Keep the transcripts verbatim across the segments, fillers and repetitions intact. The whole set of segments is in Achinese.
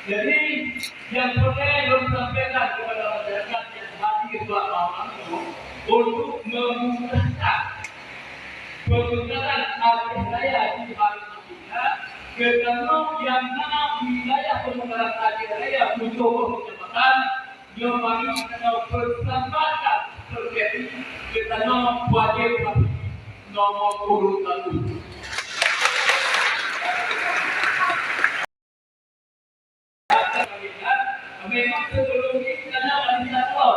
Jadi, nyang peureulée lôn sampaikan kepada masyarakat nyang hadir bak malam nyoe, untuk memudahkan pemekaran Aceh Raya di hari Merdeka, kerana nyang na wilayah pemekaran Aceh Raya tujoh boh kecamatan, nyoe mari kita bersamakan persepsi, kita wajib nomor urut satu. Memang sebelum ni kita nak ada satu.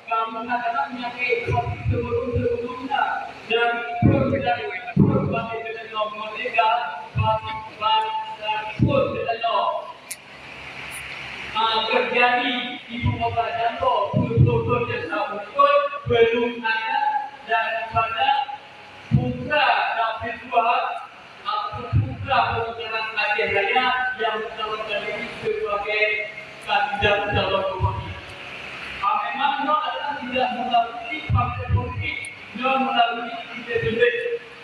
Kamu nak kena menyakit seperti sebelum-sebelum dah. Dan pun dari pun bagi dengan merdeka, bagi, bagi, dan pun dengan Ah, terjadi di Ibu Kota Jambi, peuet ploh thon nyang ka muncul, belum ada daripada putra dan pejuang ataupun putra pemikiran Aceh Raya yang mencalonkan diri sebagai kandidat calon bupati. Ah, memang nyoe adalah tidak melalui partai politik, nyoe melalui independen.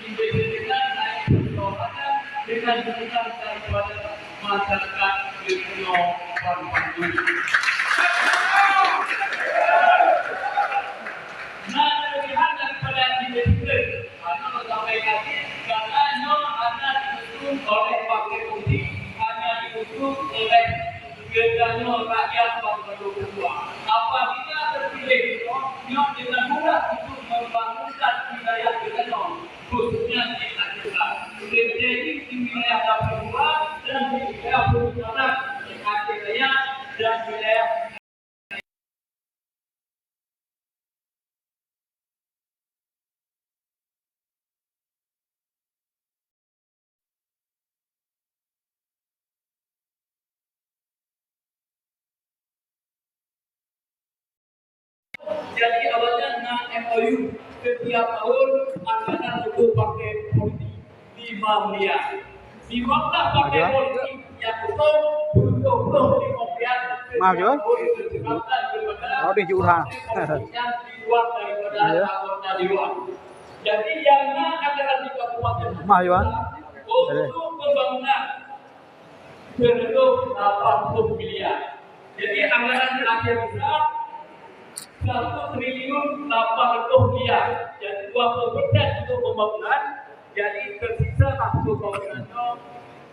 Independen naik persoalan dengan dukungan daripada masyarakat Borneo dan Bali. Nah, kelebihan daripada independen, karena sampai tadi, karena nyoe hana diusung oleh partai politik, hanya diusung oleh geutanyoe rakyat banmandum ketua. Apabila terpilih, nyoe dengan mudah untuk membangunkan wilayah geutanyoe, khususnya di Aceh Besar. Terjadi di wilayah Dapur Dua dan di wilayah Pemekaran di Aceh Raya dan wilayah Jadi awaknyan na M O U setiap tahun anggaran untuk partai politik lima miliar. Lima belas partai politik yang kosong tujuh puluh lima miliar. Maaf, Jon. Mau dijual. Yang di luar daripada anggota dewan. Jadi yang na anggaran di kabupaten Maaf, Jon. Untuk pembangunan seratus lapan puluh miliar. Jadi anggaran Aceh Besar satu triliun lapan ratus miliar. Jadi dua puluh persen untuk pembangunan. Jadi tersisa lah untuk pembangunan tu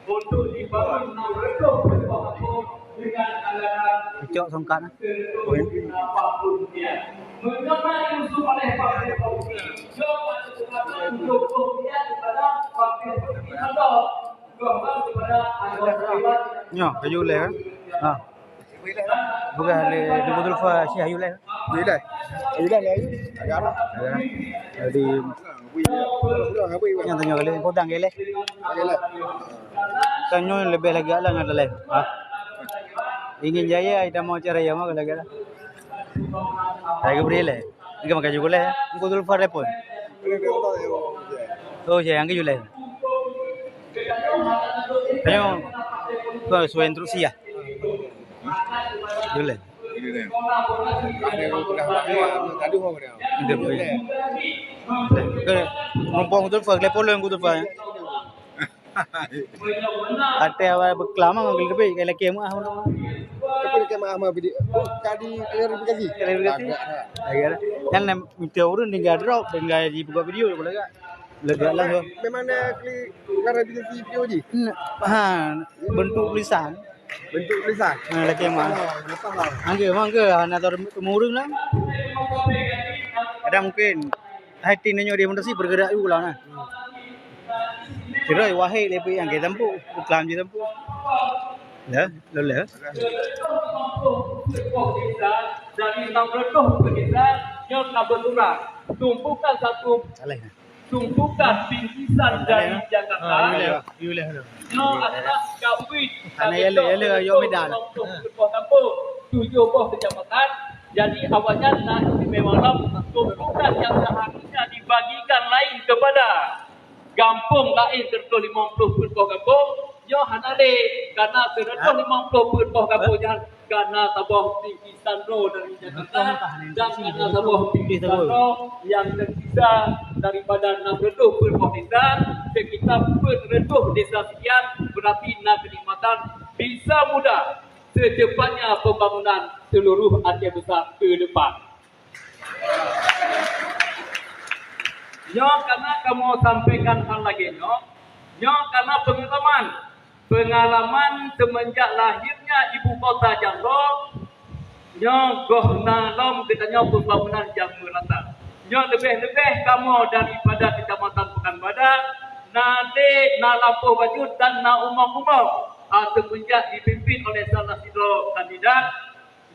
untuk dibangun enam ratus rumah kampung dengan anggaran Cok songkat nah. Seratus lapan puluh miliar. Mengenai usul oleh partai politik, jawab ada kesempatan untuk pemberian kepada partai politik atau Nyoh, kaju lé kan? Ha. Bukan lé, di Abdul Fa Syekh Ayu lé. Ayu lé. Ayu lé, Ayu. Agak lah. Ya. Jadi, yang tanya kali, kau dah geleh. Kan nyoe lebih lagi alang ada lé. Ha. Ingin jaya, kita mau cara yang mau lagi lah. Hai, kau beri lé. Engkau makan jukuleh, engkau Zulfa telepon. Oh, saya yang ke juleh. Ayo, kau sesuai instruksi ya. Juleh. Ada yang pernah buat, ada yang pernah. Ada pun. Ke, mumpung Zulfa, telepon dulu Zulfa ya. Até awai beuklam ah, mobil tapi kayak laki mah. Tapi laki mah, mah bidi. Oh, ka di klarifikasi. Klarifikasi. Agak, ha. Agak. Yang nam, minta urun tinggal drop, tinggal di buka video je kalau agak. Lega lah tu. Memang nak kli-, klarifikasi video je? N-, ha, bentuk tulisan. Bentuk tulisan? Ha, laki mah. Oh, nampak lah. Angge, mangke, ha, nak tahu temurun lah. Ada mungkin. Hai, tin nyoe di motor si bergerak juga lah nah. Kira wahai lebih yang kita tempuh, iklan je tempuh. Ya, loleh. Dari enam ratus desa yang telah berlurah, tumpukan satu, tumpukan bingkisan dari Jakarta. Ah, boleh, boleh. Nyoe adalah kawin. Ana ya le, ya le, ayo medan. Tujuh boh kecamatan. Jadi awaknyan na istimewa lom, tumpukan yang seharusnya dibagikan lain kepada gampông laén, seratus lima puluh peuet boh gampông. Nyoe hana lé, karena seratus lima puluh peuet boh gampông nyan kana saboh bingkisan droe dari Jakarta dan kana saboh bingkisan droe yang tersisa daripada enam ratus peuet boh desa, sekitar peuet ratus desa sekian, berarti na kenikmatan bisa mudah secepatnya pembangunan seluruh Aceh Besar ke depan. Nyoe kana kamoe sampaikan hal lagée nyoe, nyoe kana pengalaman, pengalaman semenjak lahirnya ibu kota Jaroe, nyoe goh na lom geutanyoe pembangunan nyang meurata. Nyoe leubeh-leubeh kamoe daripada Kecamatan Pekanbadak, na dek, na lampôh bacut dan na umong-umong, ah, semenjak dipimpin oleh salah sidroe kandidat,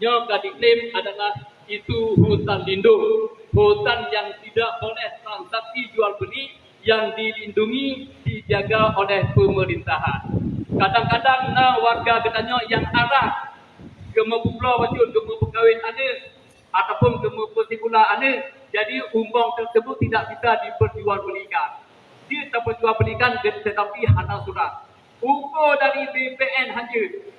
nyoe ka diklaim adalah itu hutan lindung, hutan yang tidak boleh transaksi jual beli, yang dilindungi, dijaga oleh pemerintahan. Kadang-kadang na warga geutanyoe nyang arah geumeubloe bacut, geumeubeukawen aneuk, ataupun geumeubeusikula aneuk, jadi umong tersebut tidak bisa diperjualbelikan. Jeuet taperjualbelikan, tetapi hana surat. Uko dari B P N hanjeuet.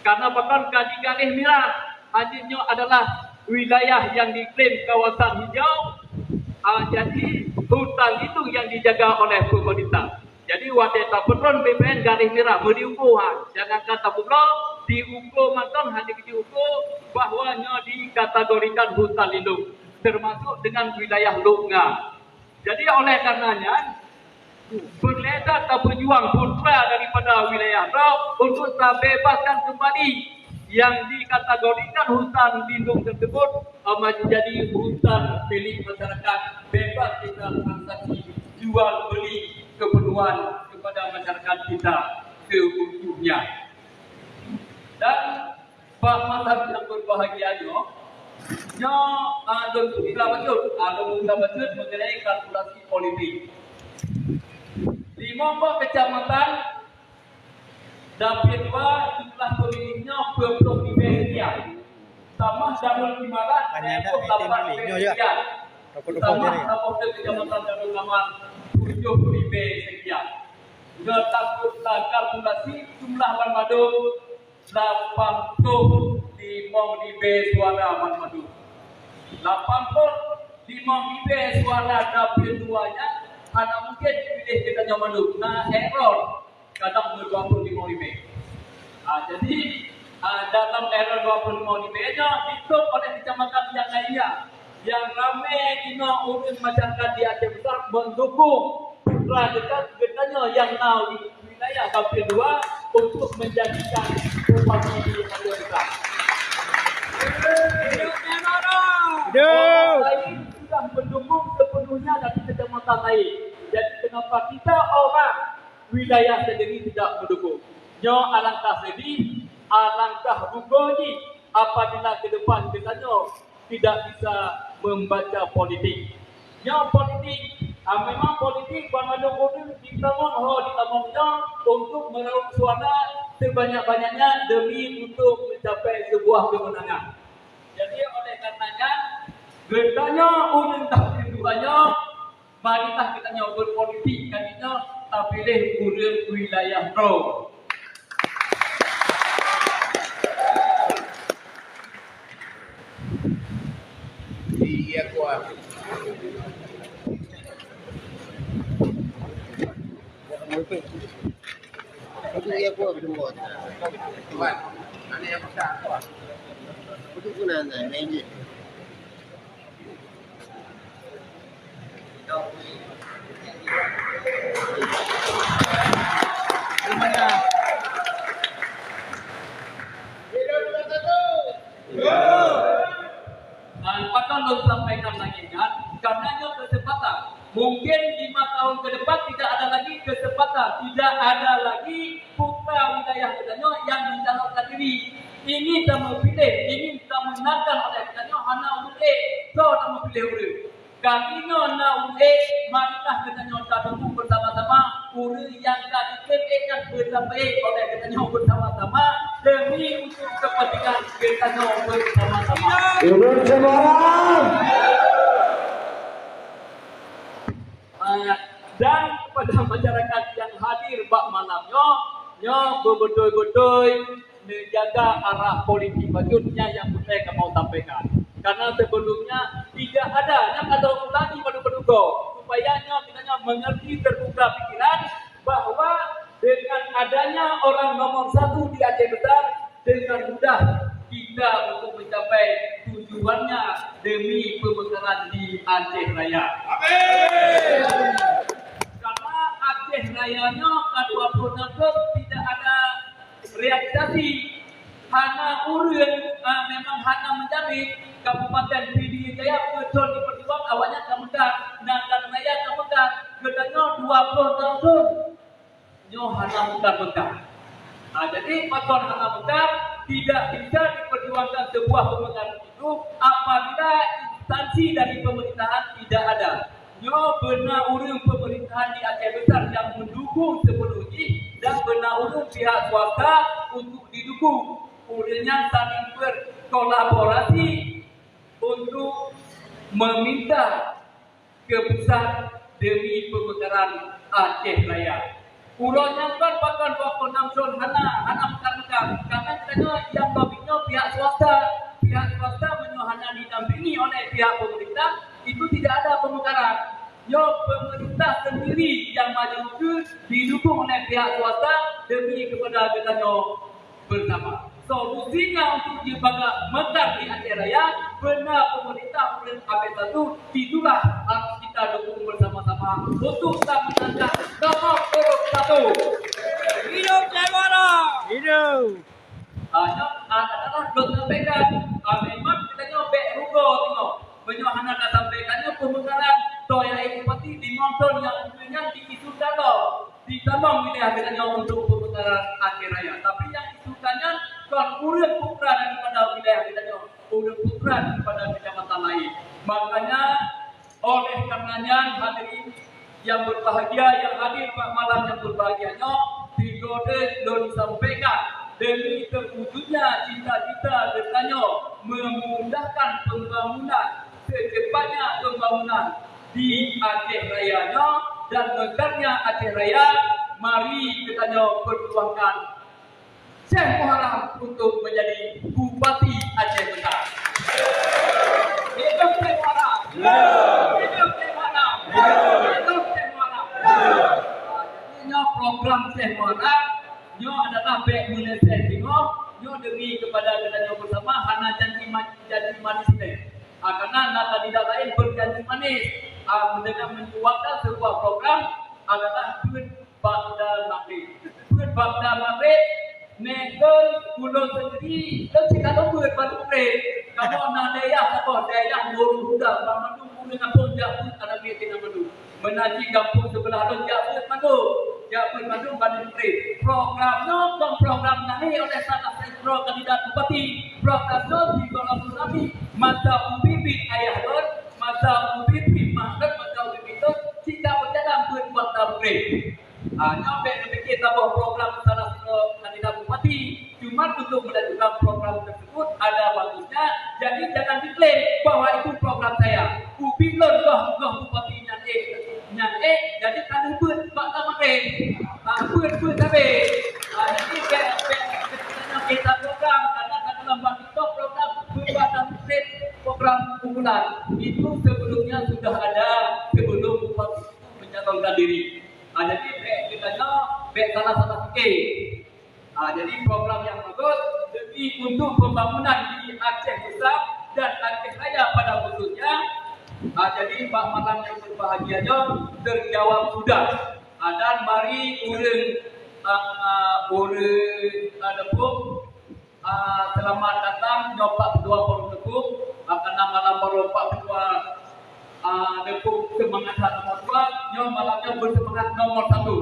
Karena pakon ka digaréh mirah, hanjeuet nyoe adalah wilayah yang diklaim kawasan hijau, ah, jadi hutan lindung yang dijaga oleh pemerintah. Jadi watée tapeutrön B P N garéh mirah, meudiuko han, jangankan tapubloe, diuko mantong hana diuko bahwa nyoe dikategorikan hutan lindung, termasuk dengan wilayah Lhokseumawe. Jadi oleh karenanya, beureukat tapeujuang putra daripada wilayah droe untuk tabebaskan kembali yang dikategorikan hutan lindung tersebut, eh, menjadi hutan milik masyarakat, bebas kita transaksi jual beli keperluan kepada masyarakat kita seutuhnya. Dan bak malam nyang berbahagia nyoe, nyoe, ah, lôn peugah bacut, ah, lôn peugah bacut mengenai kalkulasi politik. Limong boh kecamatan, dapil dua, jumlah pemilih nyoe dua puluh ribèe sekian. Tambah Darul Imarat, lima puluh lapan ribèe sekian. Tambah saboh kecamatan Darul Aman, tujoh ribèe sekian. Nyoe takot takalkulasi jumlah banmandum lapan ploh limong ribèe suara banmandum. Lapan ploh limong ribèe suara dapil dua nyan hana mungken dipiléh geutanyoe mandum. Na error kadang dua puluh limong ribèe. Ah, jadi, ah, dalam error dua puluh limong ribèe nyoe ditôp oleh kecamatan nyang lainnya. Nyang ramé inoe ureuëng masyarakat di Aceh Besar mendukung putra dekat geutanyoe nyang na di wilayah dapil dua untuk menjadikan bupati di Aceh Besar. Orang lain sudah mendukung sepenuhnya dari kecamatan lain. Jadi kenapa kita orang wilayah sendiri tidak mendukung? Nyoe alangkah sedih, alangkah rugoe jih apabila ke depan geutanyoe tidak bisa membaca politik. Nyoe politik, ah, memang politik banmandum ureuëng jitamong ho jitamong nyoe untuk meraup suara sebanyak-banyaknya demi untuk mencapai sebuah kemenangan. Jadi oleh karenanya, geutanyoe ureuëng dapil dua nyoe, marilah geutanyoe berpolitik, kali nyoe tapiléh ureuëng wilayah droe. Iya kuat. Itu iya kuat betul. Kuat. Ada yang besar kuat. Itu pun ada, main je. Dan patut lôn sampaikan lagi nyan, karena nyoe kesempatan. Mungkin lima tahun ke depan tidak ada lagi kesempatan, tidak ada lagi putra wilayah geutanyoe yang mencalonkan diri. Ingin tameupiléh, ingin tameunangkan oleh geutanyoe hana ureuëng ék, soe tameupiléh ureuëng. Kali nyoe na ureuëng ék, marilah geutanyoe taduek bersama-sama ureuëng nyang ka dikeutek dan beureumpék oleh geutanyoe bersama-sama demi untuk kepentingan geutanyoe bersama-sama. Ureuëng Semarang! Ah, dan kepada masyarakat yang hadir bak malam nyoe, nyoe beubeutôi-beutôi neujaga arah politik bacut nyan nyang peureulée kamoe sampaikan. Karena sebelumnya tidak ada, nyang ka lôn ulangi baru-baru go, supaya nyoe geutanyoe mengerti terbuka pikiran bahwa Dengan adanya orang nomor satu di Aceh Besar, dengan mudah kita untuk mencapai tujuannya demi pemekaran di Aceh Raya. Amin. Karena Aceh Raya nyoe ka dua puluh enam tahun tidak ada realisasi. Hana ureuëng, ah, memang hana menjamin Kabupaten Pidie Jaya beutôi diperjuang awaknyan ka meukat, Nagan Raya ka meukat, geutanyoe dua puluh enam tahun. Nyoe hana meukat-meukat. Ah, jadi, pakon hana meukat, tidak bisa diperjuangkan sebuah pemekaran itu apabila instansi dari pemerintahan tidak ada. Nyoe beuna ureuëng pemerintahan di Aceh Besar nyang mendukung sebelum jih dan beuna ureuëng pihak swasta untuk didukung. Ureuëng nyan saling berkolaborasi untuk meminta ke pusat demi pemekaran Aceh Raya. Uroe nyan kan pakon dua puluh enam thon hana, hana meukat-meukat. Karena geutanyoe nyang babit nyoe pihak swasta. Pihak swasta meunyoe hana didampingi oleh pihak pemerintah, itu tidak ada pemekaran. Nyoe pemerintah sendiri yang maju ke didukung oleh pihak swasta demi kepada geutanyoe bersama. Solusinya untuk jeuet bak meukat di Aceh Raya, beuna pemerintah ureuëng abéh satu, itulah harus kita dukung bersama-sama untuk kita menangkan nomor urut satu. Hidup Cek Muara! Hidup! Ah, nyoe, ah, adalah lôn sampaikan. Ah, memang geutanyoe bék rugoe teunoe. Meunyoe hana tasampaikan nyoe pemekaran, toh nyang bupati di Montong nyang nyan di isu talo. Ditamong wilayah geutanyoe untuk pemekaran Aceh Raya. Tapi nyang isukan nyan kon ureuëng putra daripada wilayah geutanyoe, ureuëng putra daripada kecamatan lain. Makanya, oleh karena nyan, hadirin yang berbahagia, yang hadir bak malam yang berbahagia nyoe, sigoe lôn sampaikan demi terwujudnya cita-cita geutanyoe memudahkan pembangunan, secepatnya pembangunan di Aceh Raya nyoe dan mekatnya Aceh Raya, mari geutanyoe perjuangkan Syekh Muharram untuk menjadi Bupati Aceh Besar. Hidup Syekh Muharram! Hidup Syekh Muharram! Hidup Syekh Muharram! Jadi nyoe program Syekh Muharram, nyoe adalah bék meunasèh singoh, nyoe demi kepada geutanyoe bersama, hana janji ma-, janji manis lé. Ah, karena na kandidat lain berjanji manis. Ah, dengan menyuarakan sebuah program adalah beuet ba'da maghrib. Beuet ba'da maghrib, nèk lôn, ulôn sendiri, lôn cit ka lôn beuet ba'da maghrib. Kamoe na dayah saboh, dayah Nurul Huda, banmandum ureueng gampông jak beuet aneuk miet tinggai mandum. Meunan cit gampông seubeulah lôn jak beuet mandum, jak beuet mandum ba'da maghrib. Program nyoe kon program lahé oleh salah sidroe kandidat bupati. Program nyoe sigohlom tsunami masa ubit-ubit ayah lôn, masa ubit-ubit mak lôn, masa ubit-ubit lôn, cit ka meujalan beuet ba'da maghrib. Ah, nyoe bèk neupike saboh program salah sidroe kandidat bupati. Cuma untuk melanjutkan program tersebut ada bagusnya, jadi jangan diklaim bahwa itu program saya. Ubit lôn goh, goh bupati nyan ék, nyan ék, jadi ka lheueh beuet ba'da maghrib. Ah, beuet, beuet habéh. Ah, jadi bèk, bèk, bèk kita program, karena kadang-kadang bak TikTok program beuet ba'da maghrib, program unggulan. Itu sebelumnya sudah ada sebelum bupati itu mencalonkan diri. Ah, jadi bèk geutanyoe bèk salah-salah pike. Ah, jadi program yang bagus demi untuk pembangunan di Aceh Besar dan Aceh Raya pada khususnya. Ah, jadi bak malam yang berbahagia nyoe terjawab sudah. Ah, dan mari ureueng, ah, ureueng, ah, Leupung, ah, selamat datang nyoe bak keudua Forum Leupung, ah, karena malam baroe bak keudua Ah, Leupung seumangat that nomor dua, nyoe malam nyoe beuseumangat nomor satu.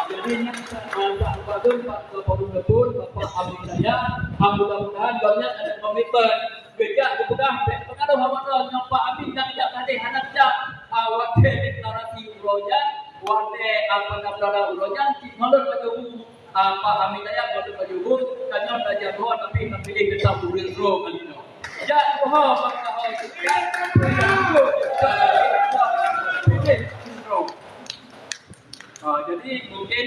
Jadi, nyan, ah, Pak Gubernur, Pak Gubernur Leupung, Bapak Amin Jaya, ah, mudah-mudahan gobnyan ada komitmen. Geujak geupeugah, bèk pengaruh awak nyoe, nyoe Pak Amin nyang jak tadi hana jak, ah, watèe deklarasi uroe nyan, watèe, ah, pendaftaran uroe nyan, cit ngon lôn Pak Gubernur. Ah, Pak Amin Dayang, Pak Gubernur, tanyoe tajak dua, tapi tapiléh teutap ureueng droe kali nyoe. Jak tuha bangsa hôi, jak tuha, piléh ureueng droe. Ah, jadi mungkin,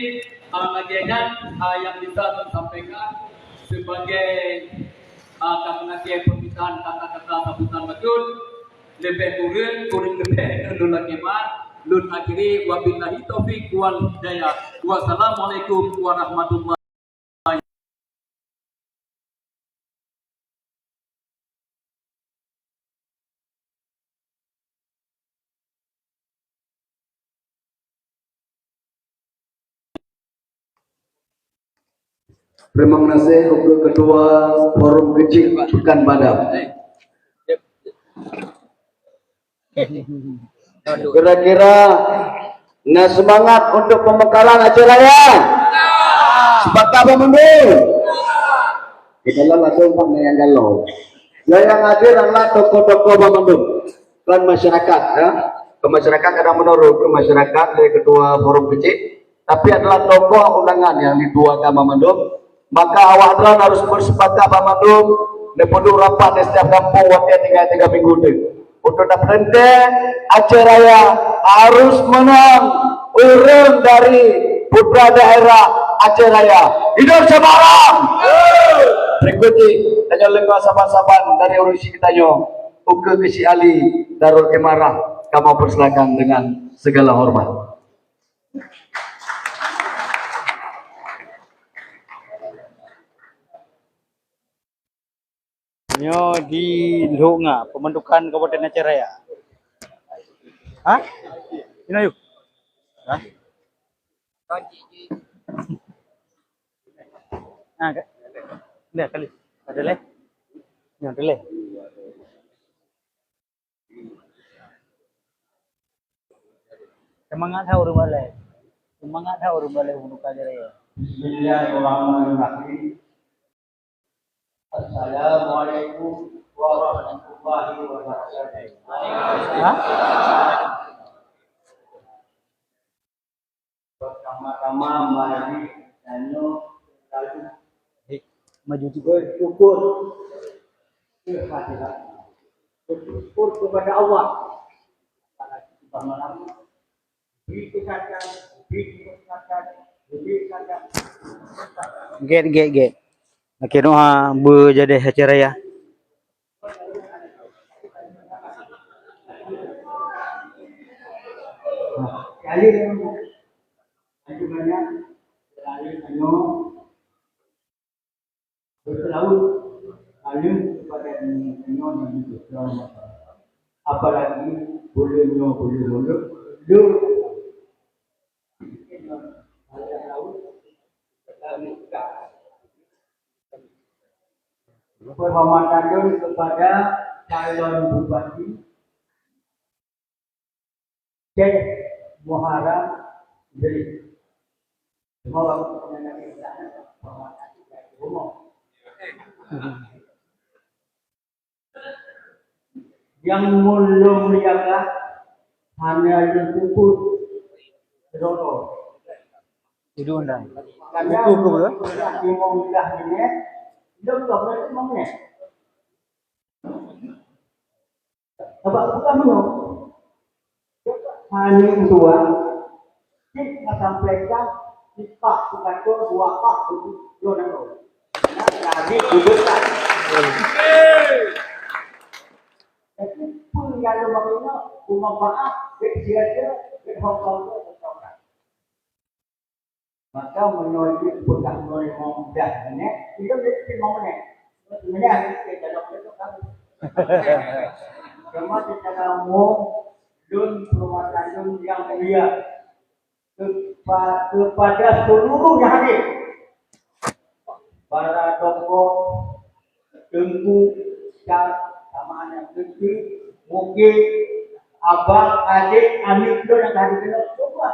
ah, lagèe nyan, ah, yang bisa saya sampaikan sebagai, ah, kami ngasih permintaan kata-kata sambutan bacut. Leubeh kureueng, kureueng leubeh, lôn lakèe mat. Lôn akhiri, wabillahi taufik wal hidayah. Wassalamualaikum warahmatullahi. Terima kasih untuk Ketua Forum Kecil Pekan Padang. Kira-kira na seumangat untuk pembekalan acara raya? Sepakat apa mundur? Kita langsung Pak Nayang Galo. Yang hadir adalah tokoh-tokoh Bang Mandum dan masyarakat, ya. Ke masyarakat kadang menurut ke masyarakat dari ketua forum kecil, tapi adalah tokoh undangan yang dituakan Bang Mandum. Maka awak droen harus bersepakat Bang Mandum, neupeudong rapat di setiap kampung watèe tiga, tiga minggu tu. Untuk dapat renteng Aceh Raya harus menang ureueng dari putra daerah Aceh Raya. Hidup Semarang! Berikut jih, tanyoe leungoe saban-saban dari ureueng syiek tanyoe, ukeue keu Syiek Ali Darul Imarah, kamoe persilakan dengan segala hormat. Nyoe di Lhok Nga, pembentukan Kabupaten Aceh Raya. Ha? Inoe yuk. Ha? Ha, ka-, dah kali. Ada leh? Nyoe ada leh. Semangat ha ureueng balai. Semangat ha ureueng balai, ureueng balai. Bismillahirrahmanirrahim. Assalamualaikum warahmatullahi wabarakatuh. Ha? Pertama-tama, mari tanyoe selalu, eh, maju sikit, bersyukur kehadirat. Bersyukur kepada Allah. Pada malam, beri kesehatan, beri kesehatan, beri kesehatan. Gèt, gèt, gèt. Akhé nyoe ha beujadeh acara raya. Berserawut aleuh kepada nyoe dan nyoe. Apalagi buleuen nyoe, buleuen mulut, leuh. Penghormatan lôn kepada calon bupati Syekh Muharram Idris. Cuma waktu penanam penghormatan di rumah. Nyang ulôn muliakan hana lôn puput keudroe. Tidur dah. Karena pukul, pukul, pukul. Limong belas minit, lôn dah berarti lima minit. Sabab bukan menyoe. Hana tuan, cit ka sampai dah, sipak tu kata, dua pak tu, tu nak tu. Nah, lagi duduk kan. Tapi pun yang lu maksudnya, cuma maaf, dia sia-sia, dia hongkong tu, hongkong kan. Maka meunyoe jih peugah ngon limong blah menit, itu jadi limong menit. Sebenarnya hari ini kita dalam itu kan. Cuma secara umum, lôn peureumasan lôn yang mulia kepa-, kepada seluruh yang hadir. Para tokoh, Teungku, Ustaz, sama aneuk cucu, mungkin abang, adik, aneuk lôn nyang ka hadir keunoe, cuba.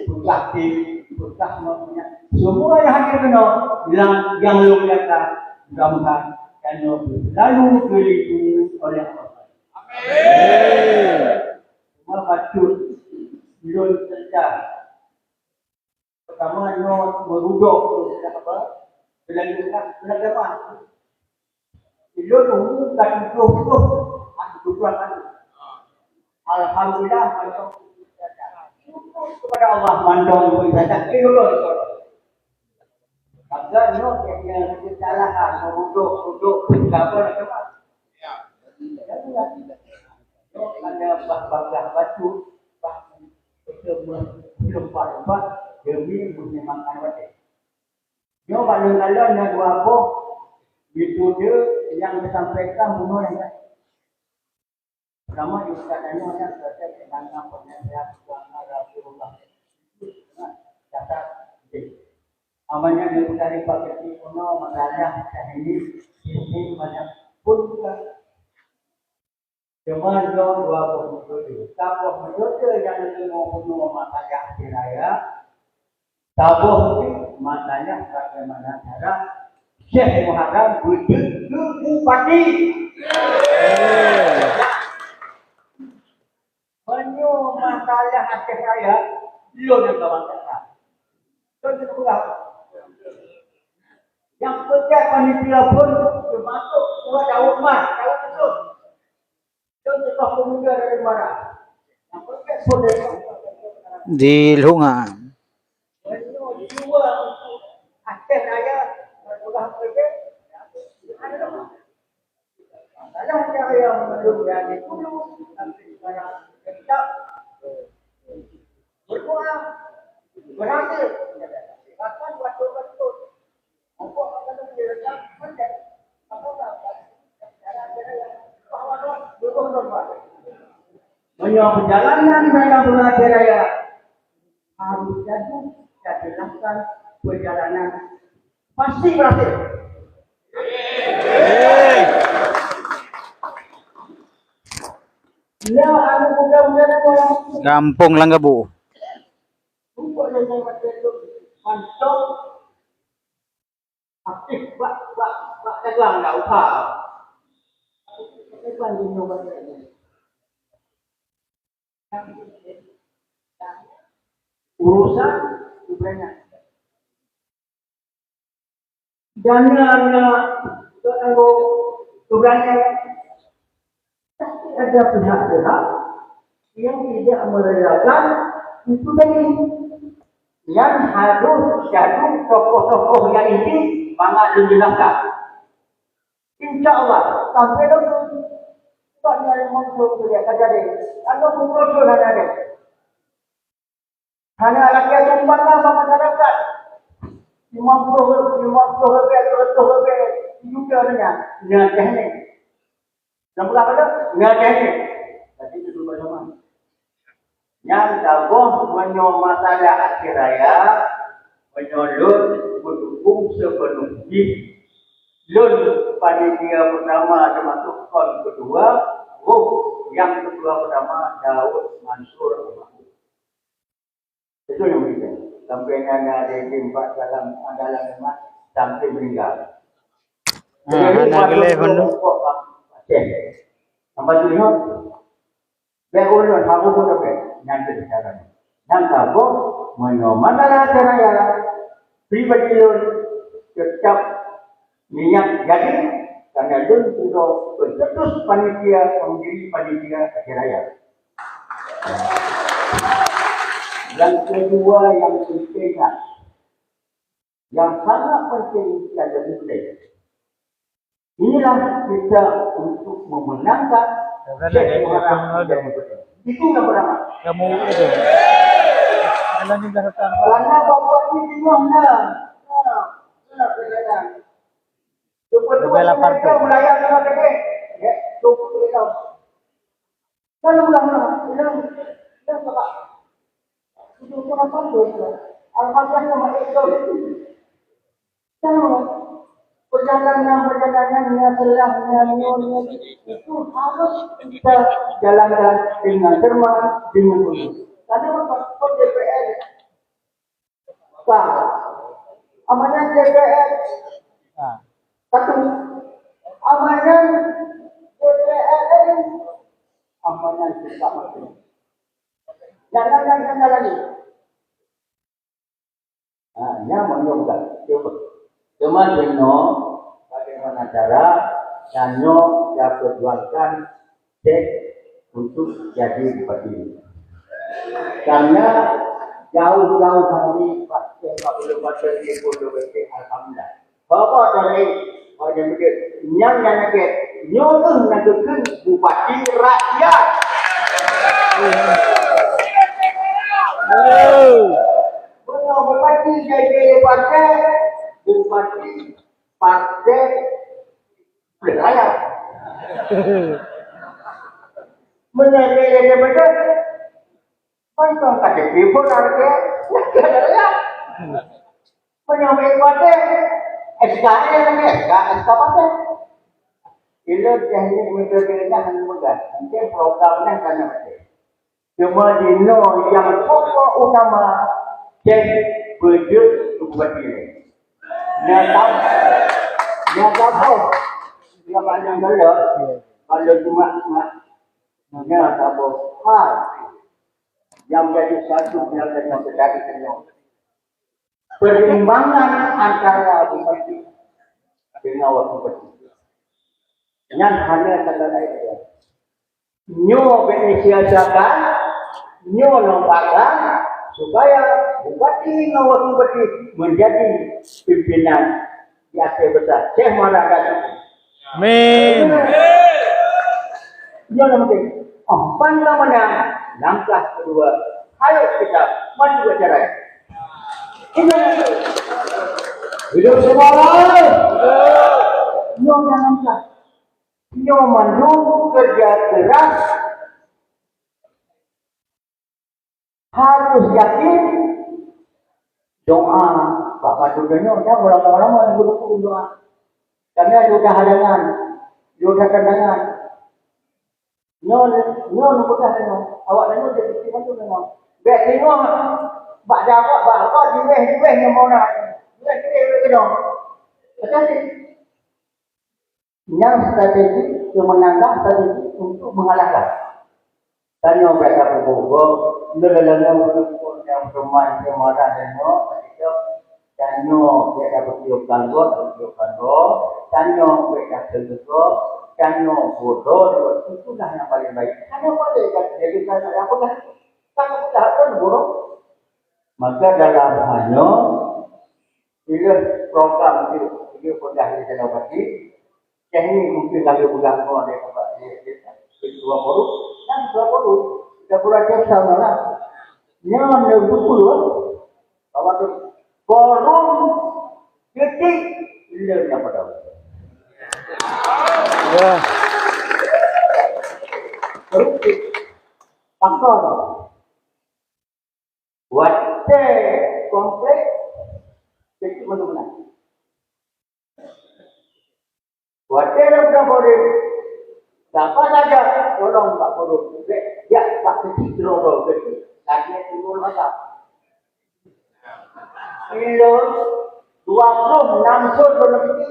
Peugah tim, peugah ngon nyan. Semua yang hadir keunoe, yang, yang lôn muliakan, mudah-mudahan tanyoe selalu dilindungi oleh Allah. Amin. Cuma patut lôn teuntang. Pertama, nyoe meurudok tu, kenapa? Beulanjut lah, beulanjut lah. Ilôn umur ka tujoh ploh, ah, tujoh ploh tahun. Alhamdulillah, mantong syukur kepada Allah, mantong pun saja. Ilôn lôn. Maka nyoe, nyoe, nyoe, kesalahan, meurudok, rudok, pun, apa, apa. Ya. Ya, ya. Bah bagah bacut, bah beuteumeung lumpat-lumpat demi meuheumakan watée. Nyoe bak lôn kalon na dua boh metode nyang geusampaikan bunoe nyan. Pertama, di Ustaz tanya, ada kata tentang penasihat agama Rasulullah. Kata, amanya di Ustaz Ibu Kecil Kuno, masalah teknik, sisi banyak pun bukan. Cuma dua, dua boh metode. Saboh metode nyang leumoh bunoe masalah hati raya, saboh pih masalah bagaimana cara Syekh Muharram beudeuh keu bupati. Meunyoe masalah hati raya, lôn nyang kawan kata. Lôn nyang peugah. Nyang peugah panitia pun teumasuk Tuan Daud Mas, Daud Yusuf. Di Lunga. Meunyoe peujalanan dalam bulan raya harus jadi, jadi langkah peujalanan pasti berhasil. Ya, anu mudah-mudahan Gampông Langgabu. Mantap. Aktif bak, bak, bak dagang dah usaha. Bukan dunia baca ini. Urusan Ukraina. Dana na untuk tanggung Ukraina. Tapi ada pihak-pihak yang tidak merelakan itu tadi. Nyan harus jadi tokoh-tokoh yang inti mangat dijelaskan. Insya Allah, sampai lagi. Sebab ni ada muncul tu dia terjadi. Lalu muncul tu ada dia. Hana lagi sumbangan bak masyarakat. Lima puluh, lima puluh ribèe, seratus ribèe, sejuta nyan. Nyan teknik. Nyang peugah pada? Nyan teknik. Tapi itu dulu zaman. Nyang saboh meunyoe masalah akhé raya, meunyoe lôn meudukung seupeunôh jih. Lôn panitia peutama teumasuk kon keudua, roh nyang keudua peutama Daud Mansur Almarhum. Itu yang begitu. Sampai nyan ada di empat dalam andalan umat sampai meninggal. Ha, jadi, hana geleh pun tu. Aceh. Sampai tu tengok. Baik urut, harus pun sampai. Nyan tu sekarang. Nyan saboh, meunyoe masalah akhé raya, pribadi lôn tetap niat jadi, karena lôn sudah pencetus panitia, pendiri panitia akhé raya. Yang kedua yang penting lah, yang sangat penting dan lebih penting, inilah kita untuk memenangkan Syekh Muhammad. Itu yang pertama. Kamu itu. Jalan juga datang. Karena bapak ini bingung dah. Nah, nah, nah. Lepas lapar tu. Mulai yang tengah gede. Ya, cukup kita. Lalu ulang-ulang, ulang, ulang, Bapak. Itu apa tu? Al-Fatihah sama itu. Tahu, perjalanan-perjalanan yang telah melalui itu harus kita jalankan dengan cermat, dengan benar. Karena apa? Kau D P R. Pak, amanah D P R. Ha. Satu. Amanah D P R. Amanah kita. Jangan, jangan, jangan lagi. Ha, nyan meunyoe bukan. Cuba. Cuma jinoe, bagaimana cara, dan nyoe saya perjuangkan cek untuk jadi bupati. Karena jauh-jauh hari pas saya belum baca di Pondok Besar, alhamdulillah. Bapak dari, oh, yang betul. Nyang, nyang lagi, nyoe tu nak keu bupati rakyat. Meunyoe bupati jadi partai, bupati partai raya. Meunyoe jadi gubernur, mantong K T P pun ada, ada raya. Meunyoe partai, S K E lagi, S K, S K partai. Ilôn teknik metode nyan hana meugah, mungkin program nyan hana meugah. Cuma jinoe nyang pokok utama, cek beujeuet keu bupati nyan. Nyang tam-, nyang taboh, nyang panjang galak, kalau cuma, cuma, nyang taboh hal nyang jadi satu, nyang jadi satu. Perimbangan antara bupati dengan wakil bupati. Nyan hana tanda lain. Nyoe bèk sia-siakan, nyoe lom pakat, supaya bupati ngon wakil bupati menjadi pimpinan di Aceh Besar. Syekh Muhammad Rasyid. Amin. Nyoe nyang penting. Oh, ban ka meunang, langkah kedua, ayo kita maju ke jalan. Ini hidup semua orang. Nyoe nyang langkah. Nyoe mandum kerja keras. Harus yakin doa. Bak padub tanyoe, nyan ulama-ulama nyang geuruku doa. Tanyoe doa hadangan, doa tantangan. Nyoe, nyoe neupeugah tanyoe, awak tanyoe jadi istimewa tanyoe. Bèk singoh bak Jawa, bak apa, jiweh-jiweh nyang mona. Jiweh-jiweh keudong. Hati-hati. Nyang strategi keu meunangkah, strategi untuk mengalahkan. Tanyoe bèk tapeubuet gob, leuleuleu nyang teumai teumarah tanyoe, tanyoe bèk tapeusiok tanggong, tapeusiok tanggong, tanyoe bèk tapeugah gob, tanyoe bodoh, itulah nyang paling baik. Tanyoe boleh kan jadi tanyoe nyang peugah, tanyoe peugah kan bodoh. Maka dalam hal nyoe, Bila program tu, dia peugah di dalam hati, teknik mungkin lalu pegang semua dia nampak dia, dia, dia, dia dua puluh, dan dua puluh, dah kurang jauh sama lah. Nyan dia lupa, bahwa tu, forum titik, bila nak pada. Ya. Rutin. Pakon. Watèe kompleks, cek mana-mana. Watèe lam polisi, siapa saja tolong Pak Guru, ya Pak Kecil Geroro, Kecil, lagi turun mata. Kilo dua puluh enam sur lebih.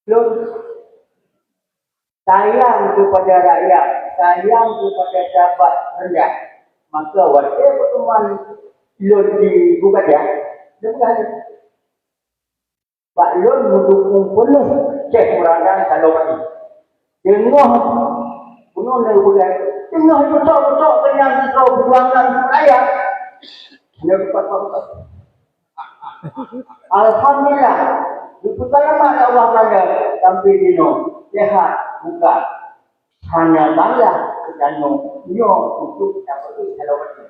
Lôn sayang kepada rakyat, sayang kepada sahabat rendah. Maka watèe peutemuan lôn di Bukajah, lôn peugah lé. Bak lôn meudukung peuneuh Syekh Muradan Salobani. Teungoh bunoe neupeugah, teungoh jutok-jutok keunyan sidroe peujuangan rakyat. Lôn pat-pat. Alhamdulillah, geupeuseulamat lé Allah Taala sampai jinoe, sehat, buka. Hana bangga geutanyoe nyoe untuk tapeuék dalam até.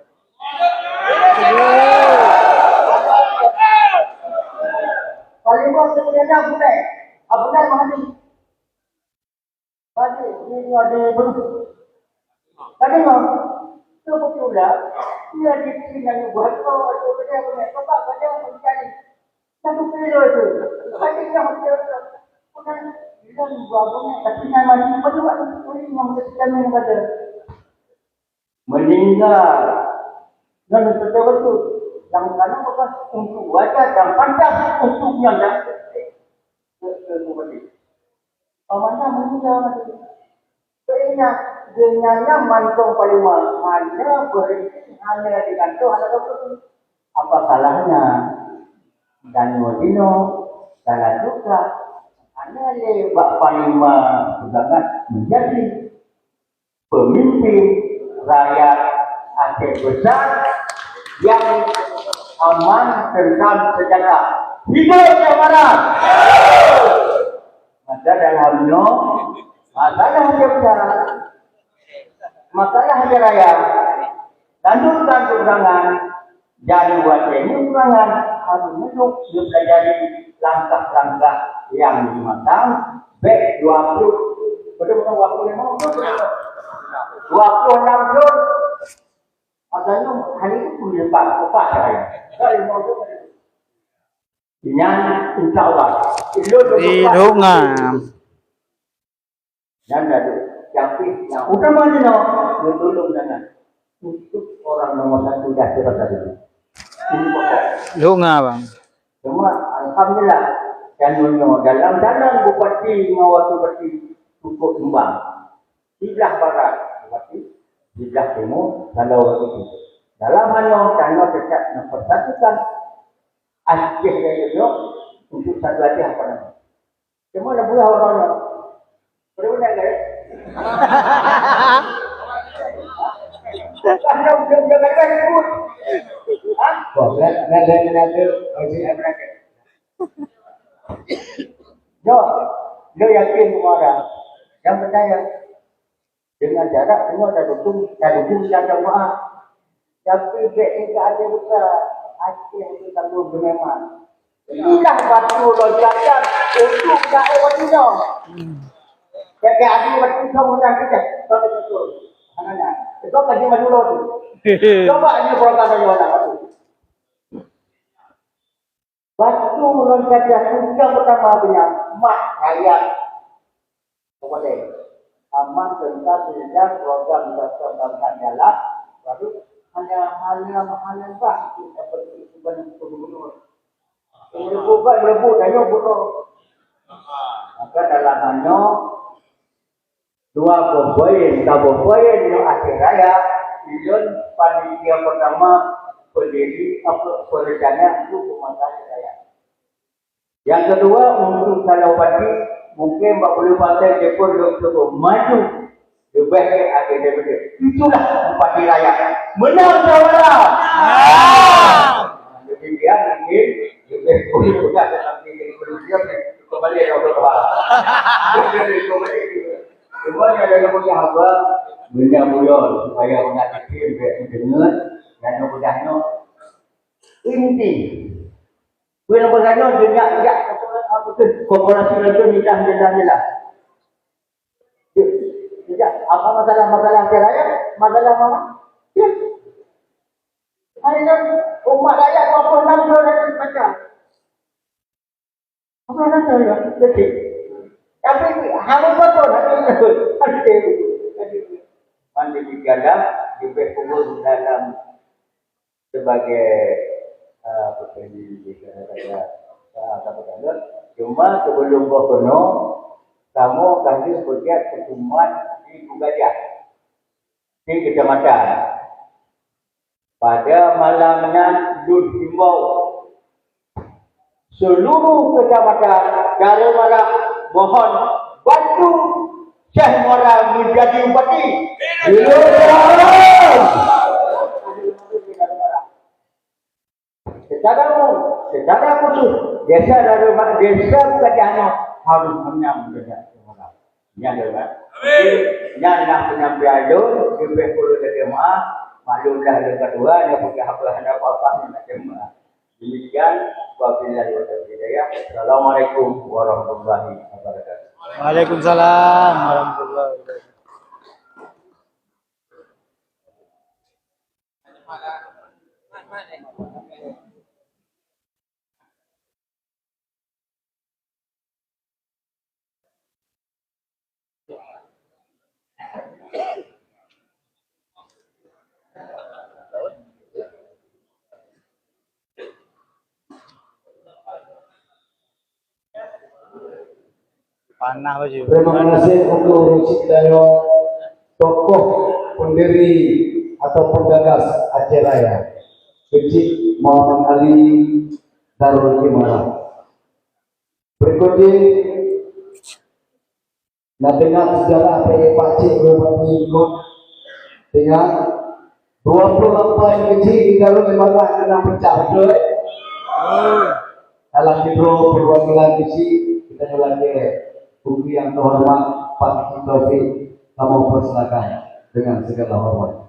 Paléng bawah sebenarnya Abunai, Abunai Mahdi. Tadi, ini ada yang baru. Tadi, Bang, tu betul lah. Dia di sini yang buat kau, ada benda, benda. Bapak, benda yang mencari. Satu kilo tu. Tadi, yang dia, bukan, dia buat benda, tapi nama dia, apa tu, Pak? Ini yang kita main pada. Meninggal. Dan betul-betul. Yang sana bukan untuk wajar dan pantas untuk yang dah. Pemanah meninggal. Sehingga dengan nyan mantong panglima hanya berhenti hanya di kantor hana tapeugah. Apa salahnya? Dan nyoe jinoe salah juga hana lé bak panglima peugah menjadi pemimpin rakyat Aceh Besar yang aman, tentram, sejahtera. Hidup Syekh Mara! Maka dalam nyoe, masalah Aceh Besar, Masalah até raya, tantu-tantu serangan, jadi watée nyoe serangan harus meunyoe geupelajari langkah-langkah nyang dimatang, bék dua ploh, padahai dua ploh lima, dua ploh enam thon. Masa nyoe hari itu pun lepas, lepas raya. Nyan, insya Allah. Ilôn lepas. Nyan dah tu. Yang, yang utama jinoe, meutulông dangan untuk orang nomor satu dah terasa dulu. Ini pokok. Lôn nga, bang. Cuma, alhamdulillah, dan nyoe dalam jalan bupati ngon wakil bupati cukup seimbang. Siblah barat bupati, siblah timur kalau wakil bupati. Dalam hal nyoe, tanyoe tetap mempersatukan Aceh dan Aceh untuk satu Aceh apa nama. Cuma dah pula orang nyoe. Betul-betul kan? Kan dah udah, udah kata ribut. Ha? Wah, nak, nak, nak, nak, nak, nak, nak, nak. Yo, yo yakin semua orang. Yang percaya. Dengan jarak semua dah dukung, dah dukung dan doa. Tapi bék ingat ada buka Aceh itu tanggung gememan. Inilah batu loncatan untuk daerah Madinah. Jadi ada batu kamu dah kita, kalau betul. Mana? Sebab kaji maju tu. Coba ni program yang mana tu. Batu loncatan yang pertama punya mak rakyat. Kemudian, aman tentang pendidikan program dasar bangunan jalan, lalu hanya, hanya, hanya bah itu dapat diusulkan untuk gubernur. Merebut, merebut, tanya gubernur. Maka dalam hanya dua boh poin, tiga boh poin nyoe akhir raya, ilôn panitia pertama pendiri apa perencana untuk pemasaran raya. Yang kedua, untuk kalau bupati, mungkin bak bulu partai dia pun belum cukup maju. Lebih baik ada daripada. Itulah bupati raya. Menang suara. Jadi dia mungkin lebih boleh mudah tetapi dia belum dia kembali yang berubah. Kembali. Cuma ada yang punya apa? Benda mulia supaya orang kecil biar dengar dan mudahnya inti. Bila berganya, dia nak, nak, apa tu, korporasi langsung nidah, nidah, nidah. Tidak, apa masalah-masalah saya raya? Masalah mana? Ya. Akhirnya, umat rakyat dua puluh enam tahun lagi macam. Apa nak saya? Jadi, tapi, hamba betul, hamba betul. Aduh, aduh. Mandi di dalam, lebih kurang dalam sebagai, ah, apa tadi, kita kata, ah, apa kata, cuma sebelum boh keunoe, kamoe ka lheueh peugét hukuman di Gajah, di kecamatan. Pada malam nyan, lôn himbau seluruh kecamatan Darul Maram mohon bantu Syekh Muara menjadi bupati. Secara umum, secara khusus, desa Darul Ma-, desa Gajah Nyoe harus menang menjadi Syekh Muara. Nyan lôn, kan? Amin. Nyan lah penyampaian lôn, lebih kurang dari maaf, maklumlah lôn ketua, nyoe peugah apa hana apa-apa, nyoe nak terima. Demikian, wabillahi taufiq wal hidayah. Assalamualaikum warahmatullahi wabarakatuh. Waalaikumsalam warahmatullahi wabarakatuh. Panah baju. Terima kasih untuk Cik Dayo, tokoh pendiri atau penggagas Aceh Raya, Kecik Muhammad Ali Darul Imarah. Berikutnya, nak dengar sejarah P A P Cik Bupati ikut. Dengar, dua puluh lapan kecil di dalam lima belas kena pecah, betul? Dalam hidro perwakilan kecil, kita lagi. Bukti yang terhormat, Pak Taufik, kamu persilakan. dengan segala hormat.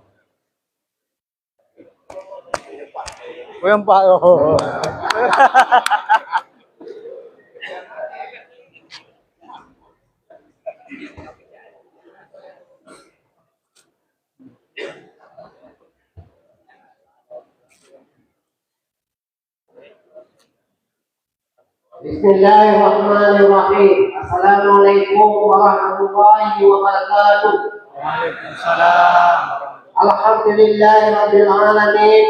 Uyang Pak, oh. Bismillahirrahmanirrahim. Assalamualaikum warahmatullahi wabarakatuh. Waalaikumsalam. Alhamdulillahirabbil alamin.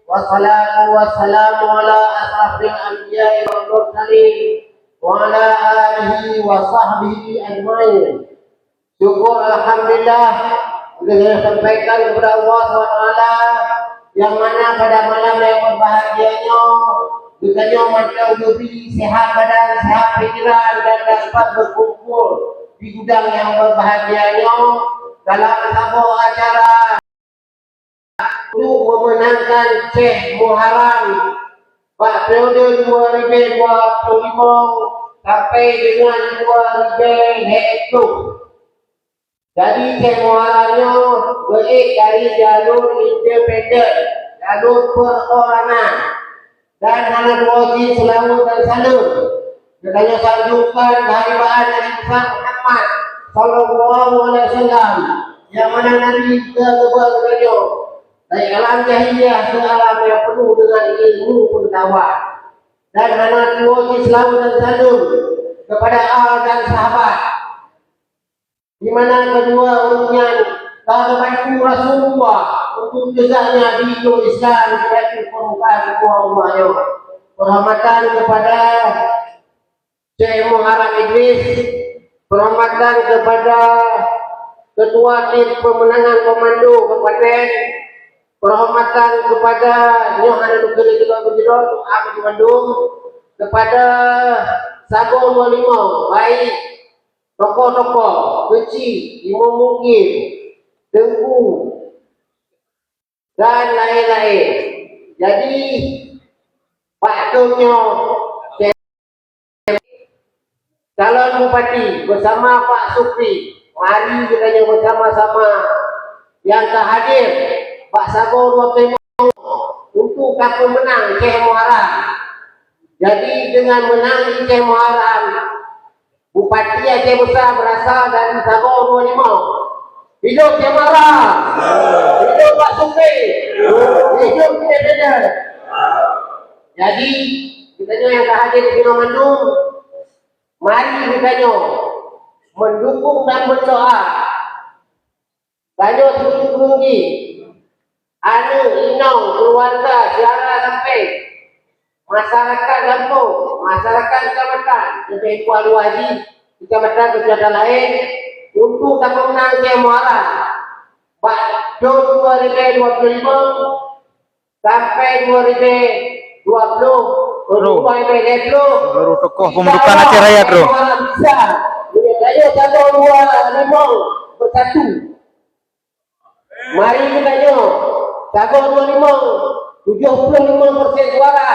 Wassalatu wassalamu ala asrafil anbiya'i wal mursalin wa ala alihi wa sahbihi ajmain. Syukur alhamdulillah, ulôn sampaikan kepada Allah subhanahu wa taala, yang mana pada malam yang berbahagia nyoe, geutanyoe mantong geubri sehat badan, sehat pikiran, dan dapat berkumpul di gudang yang berbahagia nyoe dalam saboh acara untuk memenangkan Syekh Muharram bak periode dua ribu dua puluh lima sampai dengan dua ribu lhèe ploh. Jadi, Syekh Muharram nyoe geuék dari jalur independen, jalur perorangan, dan hana tuwoe jih seulaweuet dan saleuem. Geutanyoe sanjungkan keuhalifaan Nabi besar Muhammad sallallahu alaihi wasallam, nyang mana Nabi geuba geutanyoe dari alam jahiliyah keu alam nyang penuh dengan ilmu peungeutahuan, dan hana tuwoe jih seulaweuet dan saleuem keupada al dan sahabat, di mana keudua ureueng nyan ka geubantu Rasulullah untuk teugaknya diyueb Islam di ateueh peurmukaan rumoh Allah nyoe. Peuhormatan keupada Syekh Muharram Idris, peuhormatan keupada Ketua Tim Pemenangan Komando Kabupaten, peuhormatan keupada, nyoe hana lôn keuneuk keudroe-keudroe, doa bagi mandum, keupada sagoe dua limong, baik tokoh-tokoh, keuchik, imum mukmin, teungku, dan laén-laén. Jadi, bak thôn nyoe, calon bupati beusama Pak Sukri, mari geutanyoe beusama-sama nyang ka hadir bak sagoe dua ploh limong untuk tapeumeunang Syekh Muharram. Jadi, dengan meunang Syekh Muharram, Bupati Aceh Besar beurasal dari sagoe dua limong. Hidup Syekh Muharram! Hidup Pak Sukri! Hidup independen! Jadi, geutanyoe nyang ka hadir di sinoe mandum, mari geutanyoe meudukong dan meudoa. Tanyoe seutuju keureueng jih, aneuk, inong, keuluwarga, syedara sampoe, masyarakat gampông, masyarakat keucamatan, leubeh kurang dua jih keucamatan-keucamatan laén, untuk tapeumeunang Syekh Muharram bak thôn dua ribèe dua ploh limong sampai dua ribèe dua ploh, Bro. Dua ribèe dua ploh. Baru tokoh pembentukan Aceh Rakyat, Bro. Bisa. Meunyoe tanyoe sagoe dua limong beusatu. Mari geutanyoe, sagoe dua limong, tujoh ploh limong persen suara.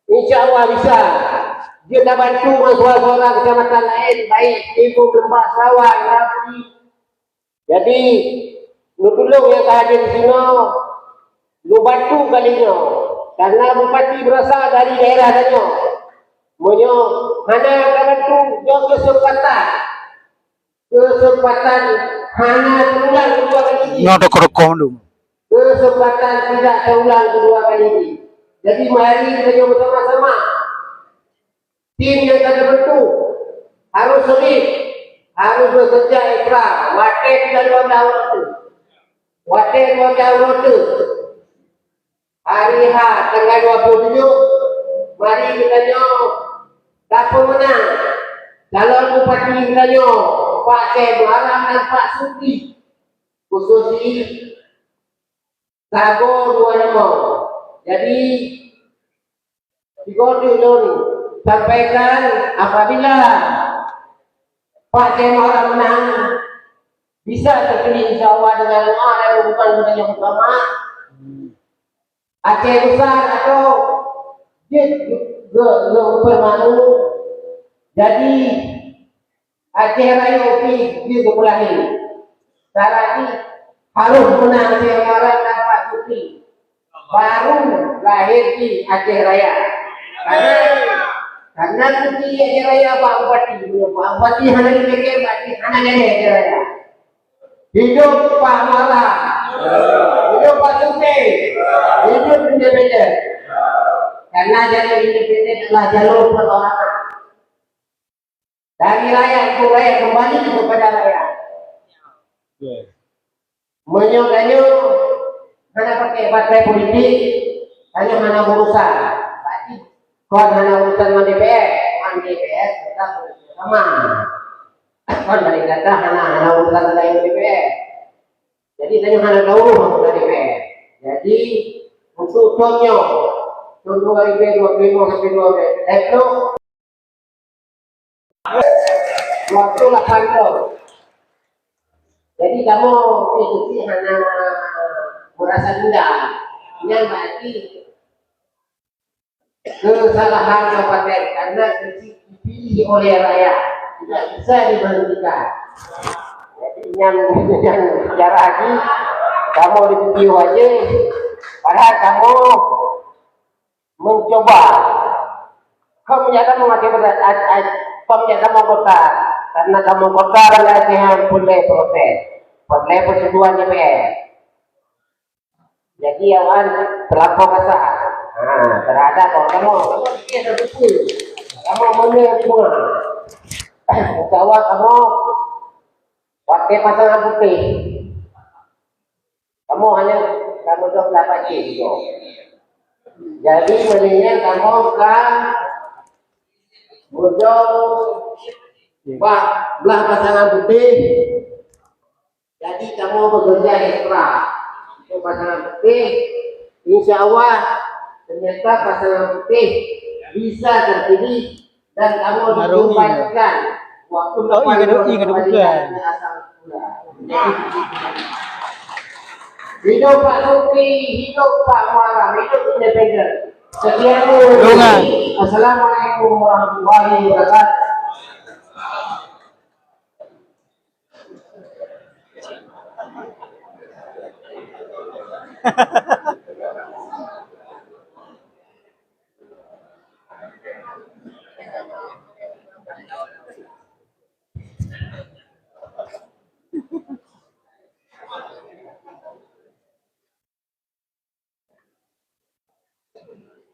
Insya Allah bisa. Jeuet tabantu ngon suara-suara keucamatan laén, baik Ibu Lembah Sawan, Rabi. Jadi, neutulông nyang ka hadir disinoe, neubantu kali nyoe, karena bupati beurasal dari daerah tanyoe. Meunyoe hana tabantu, nyoe keuseumpatan. Keuseumpatan hana teuulang keudua kali jih. Nyoe tokoh-tokoh mandum. Keuseumpatan tidak teuulang keudua kali jih. Jadi, mari geutanyoe beusama-sama. Tim nyang ka teubeuntuk harôh solid, harôh beukeureuja ikhlas, watèe tinggai dua blah uroe teuk. Watèe dua blah uroe teuk. Hari H tanggai dua ploh tujoh, mari geutanyoe tapeumeunang calon bupati geutanyoe, Pak Syekh Muharram dan Pak Sukri, khusus di sagoe dua limong. Jadi, sigoe teuk lôn sampaikan, apabila Pak Syekh Muharram meunang, bisa teupilih, insya Allah, dengan doa dan dukungan geutanyoe beusama. Aceh Besar atau jeuet geu-, geu-, geupeurmakmur. Jadi, Aceh Rayeuk pih jeuet geupeulahé. Sekarang ni harus menang si Imran dapat cuti. Baru lahir di Aceh Raya. Karena, karena cuti Aceh Raya Pak Bupati. Pak Bupati hana dipikir, berarti hana jadi Aceh Raya. Hidup Pak Muara. Hidup Pak Suki. Hidup independen. Karena jalur independen adalah jalur perorangan. Dari rakyat untuk rakyat, kembali kepada rakyat. Meunyoe tanyoe hana pakai partai politik, tanyoe hana urusan. Berarti kon hana urusan ngon D P R, ngon D P R tetap bersama. Kon balik kata hana, hana urusan lain ngon D P R. Jadi tanyoe hana taurus anggota D P R. Jadi untuk tahun nyoe, tahun dua ribu dua puluh lima sampai dua ribu dua puluh, waktu lapan tahun. Jadi kamu ikuti hana merasa rendah. Nyan berarti kesalahan kabupaten karena kecil dipilih oleh rakyat, tidak bisa diberhentikan. Jadi nyan, nyan sejarah lagi, kamu dipilih aja, padahal kamu mencoba. Kau punya kamu mati berat, kau punya kamu kota, karena kamu kota dan latihan pun proses, pun persetujuan D P R. Jadi awak terlampau kasar. Ha, terhadap orang kamu, kamu fikir dan betul. Kamu mana yang bunga? Insya Allah kamu pakai pasangan putih. Kamu hanya kamu dok dapat cek juga. Jadi mendingan kamu ka bujong bah belah pasangan putih. Jadi kamu bekerja ekstra untuk pasangan putih. Insya Allah ternyata pasangan putih bisa terpilih dan kamu dikembalikan waktu depan kembalikan ke asal semula. Hidup Pak Lutfi, hidup Pak Muharram, hidup independen. Sekian dulu. Assalamualaikum warahmatullahi wabarakatuh.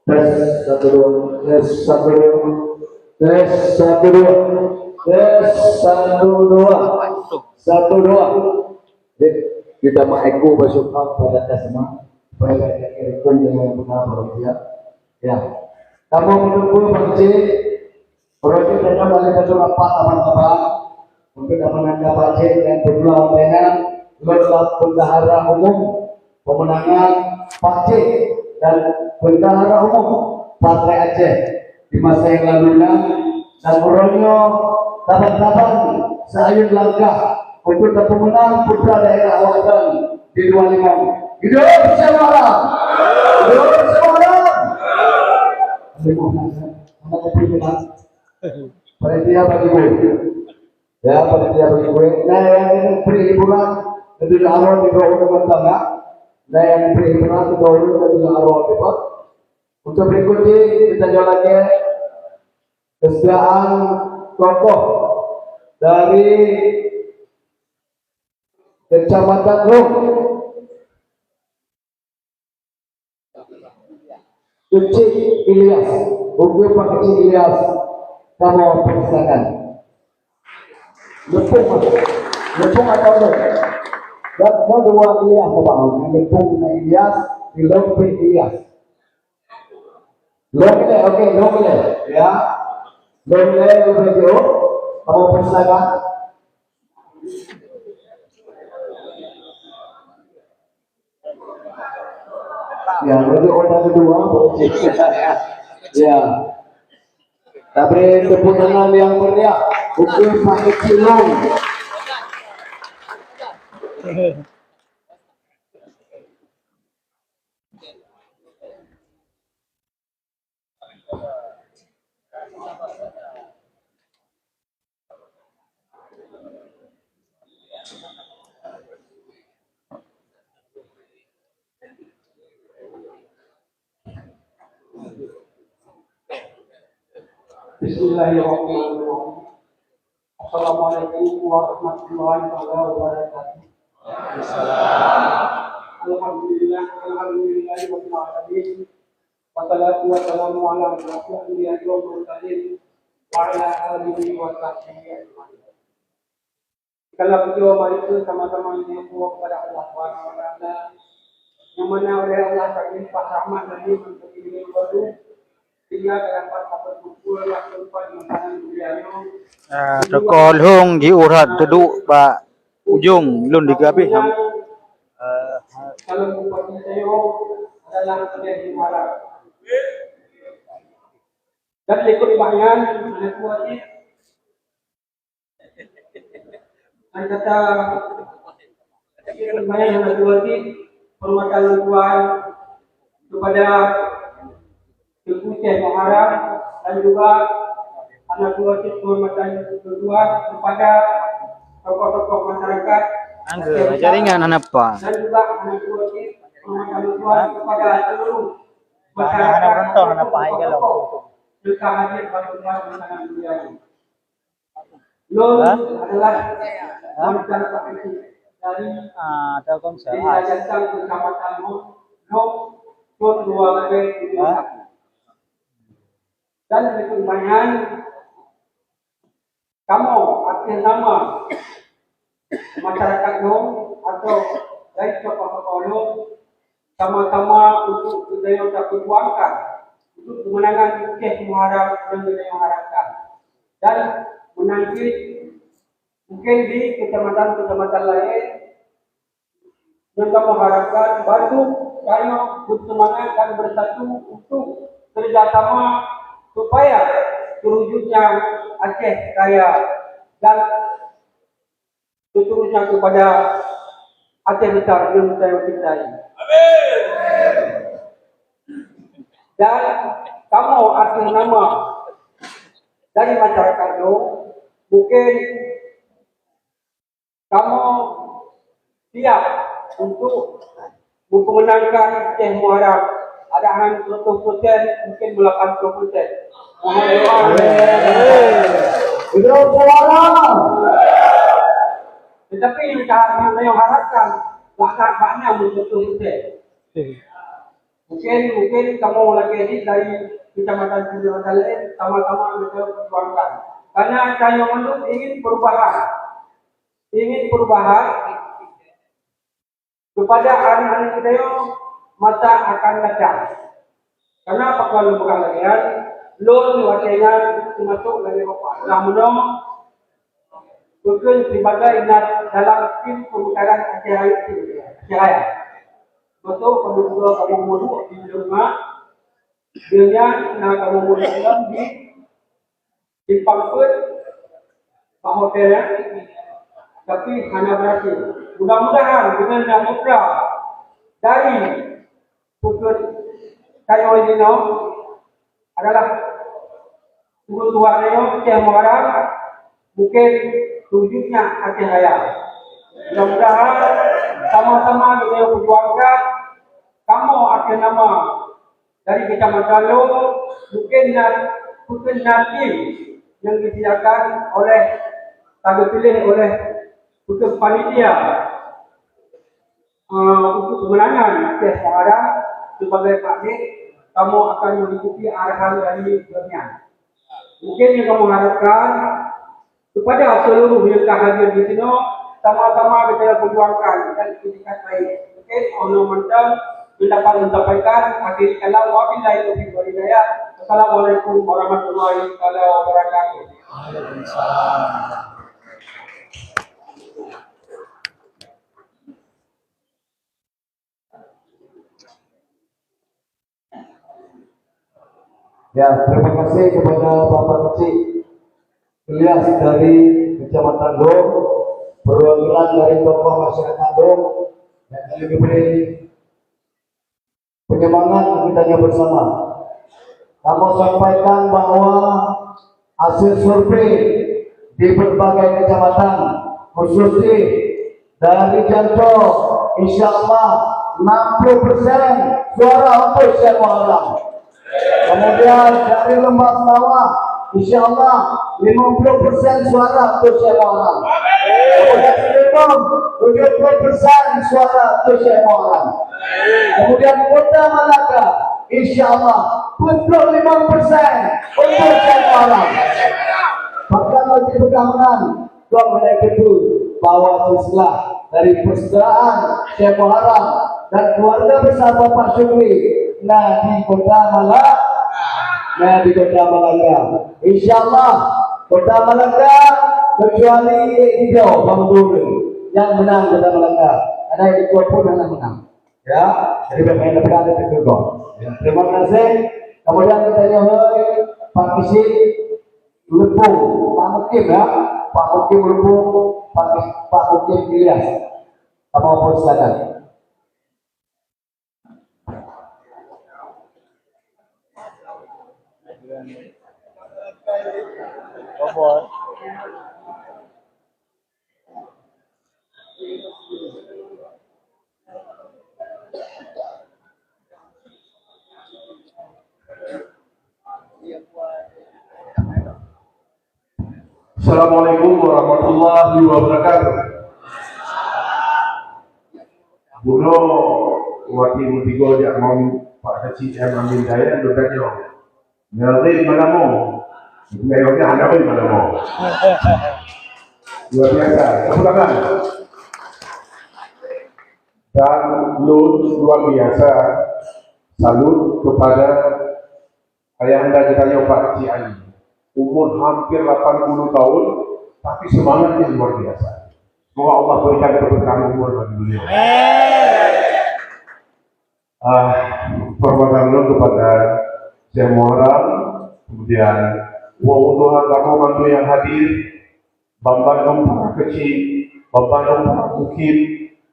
Tes, satu, dua. Tes, satu, dua. Tes, satu, dua. Tes, satu, dua. Satu, dua. Jadi, kita mau eko basuh pada tes, mah. Supaya kita kira pun dengan benar, ya. Ya. Kamu menunggu, Pak Cik. Proyek dalam balik satu rapat abang-abang untuk menangkap Pak Cik dan kedua pihak lewat bendahara umum pemenangan Pak Cik dan bendahara umum Partai Aceh di masa yang lalu nan, dan uroe nyoe tabang-tabang seayun langkah untuk pemenang putra daerah awak dan di dua lima. Hidup Syamara! Hidup Syamara! Terima kasih. Panitia bagi kueh. Ya, panitia bagi kueh. Nah, yang ingin beri hiburan, itu arwah di bawah rumah tangga. Nah, yang beri hiburan, di bawah rumah tangga, arwah di bawah. Untuk berikutnya, kita jalan lagi kesediaan tokoh dari Kecamatan Rung. Kecil Ilyas, Bukit Pak Kecil Ilyas, kamoe persilakan. Lepung, lepung atau lepung? Dah, dah dua Ilyas, Abang. Lepung Ilyas, di Lopeng Ilyas. Lopeng, oke, Lopeng. Ya. Lopeng, Lopeng, kamoe persilakan. Ya, untuk orang kedua, boleh. Ya. Tapi tepuk tangan yang meriah untuk Pak Cilong. Bismillahirrahmanirrahim. Assalamualaikum warahmatullahi taala wabarakatuh. Alhamdulillah, alhamdulillahirabbil alamin. Wassalatu wassalamu ala asyrafil anbiya'i wal mursalin wa ala alihi wa sahbihi ajmain. Segala puji wa masyukur sama-sama disyukur kepada Allah Subhanahu wa Taala, yang mana oleh Allah kami limpah rahmat dan nikmat bagi diri baru, sehingga dapat berkumpul dalam tempat yang sangat mulia ini. Ah, teuka lhong jiurat teuduek bak ujong lôn di gabeh. Kalau bupati saya adalah Aceh Muara. Dan berikut banyan, anak buah Kata Ismail Hanafi Wazir, hormatan Tuan kepada Teungku Syekh Muharram dan juga Hanafi Wazir, hormatan Tuan kepada tokoh-tokoh masyarakat Angga, jaringan hana apa? Dan juga Hanafi Wazir, hormatan Tuan kepada seluruh masyarakat, tokoh-tokoh serta hadir pada pertemuan yang sangat mulia ini. Lôn adalah mantan Pak Kecil dari Desa Jantang, Kecamatan Lhok, Lhok, Lhok dua Bukit Tinggi. Dan berikutnya, kamoe atas nama masyarakat lôn atau dari tokoh-tokoh lôn sama-sama untuk geutanyoe taperjuangkan untuk kemenangan Aceh Muharram nyang geutanyoe harapkan. Dan meunangkik mungkin di kecamatan-kecamatan lain nyang kamoe harapkan bantu tanyoe berseumangat dan bersatu untuk kerjasama supaya terwujudnya Aceh Raya dan seterusnya kepada Aceh Besar yang saya cintai. Dan kamoe atas nama dari masyarakat lôn, mungkin kamoe siap untuk mempemenangkan Aceh Muharram. Ada han seratus persen, mungkin lapan puluh persen. Mohon doa. Amin. Tetapi yang saya, yang saya harapkan, bahkan banyak seratus persen. Mungkin, mungkin kamoe lagi di dari kecamatan-kecamatan lain sama-sama kita perjuangkan. Karena saya mandum ingin perubahan. Ingin perubahan kepada aneuk-aneuk geutanyoe masa akan datang. Karena pakon lôn peugah lagèe nyan, lôn watèe nyan teumasok lagèe bapak lam meunoe, beukeuh sibagai na dalam tim pemekaran Aceh Raya, Aceh Raya. Beutôi, kamoe dua kamoe muduek di rumah, deunyan na kamoe muduek lom di Simpang Peuet bak hotel, ya, tapi hana berhasil. Mudah-mudahan dengan na mudra dari peukeut tanyoe jinoe adalah ureueng tuha tanyoe Aceh Muharram, mungkin wujudnya Aceh Raya. Mudah-mudahan sama-sama kita perjuangkan kamoe atas nama dari Kecamatan Lhok, mungkin na, mungkin na tim yang disediakan oleh, ka geupiléh oleh panitia, eh, untuk kemenangan Aceh Muharram sebagai pakdeh, kamoe akan mengikuti arahan dari beliau. Mungkin yang kamoe harapkan, kepada seluruh yang ka hadir di sini, sama-sama kita perjuangkan dan ikhtiar baik. Mungkin ono mantong pendapat disampaikan, akhiri kalam, wabillahi taufiq wal hidayah. Assalamualaikum warahmatullahi taala wabarakatuh. Ya, terima kasih kepada Bapak Kecil Ilyas dari Kecamatan Lhok, perwakilan dari tokoh masyarakat Lhok yang kami beri penyemangat kita bersama. Kamoe sampaikan bahwa hasil survei di berbagai kecamatan, khususnya dari Janto, insya Allah enam puluh persen suara untuk Syekh Muharram. Kemudian dari Lembah Senawa, Insya Allah, lima puluh persen suara untuk Syekh Muharram. Kemudian Cirebon, tujuh puluh persen suara untuk Syekh Muharram. Kemudian Kota Malaka, insya Allah, empat puluh lima persen untuk Syekh Muharram. Bahkan lagi pegangan, Tuan Gubernur, bahwa silsilah dari persaudaraan Syekh Muharram dan keluarga besar Bapak Syukri na di Kota Malaka, na di Kota Malaka. Insya Allah, Kota Malaka, kecuali Bang Duri, yang menang Kota Malaka. Ada yang ikut pun yang menang. Ya, jadi bermain depan ada tegur. Ya, terima kasih. Kemudian kita nyohoi Pak Kisi Lubong, Pak Mukim ya, Pak Mukim Lubong, Pak, Pak Mukim Ilyas. Apa pun silakan. Assalamualaikum warahmatullahi wabarakatuh. Bunoe waktu meusigoe jak ngon Pak Haji M Amin Dayang, lôn tanyong, "Nyoe rem malam nyoe?" Nyoe hana rem malam nyoe. Luar biasa. Tepuk tangan. Dan lôn luar biasa salut kepada Ayahanda geutanyoe Pak Haji Ali, umur hampir lapan puluh tahun, tapi semangatnya luar biasa. Semoga Allah berikan keberkahan umur bagi beliau. Ah, permohonan dulu kepada Syekh Muharram, kemudian wa untuk kamu bantu yang hadir, Bambang Numpang Kecil, Bambang Numpang Bukit,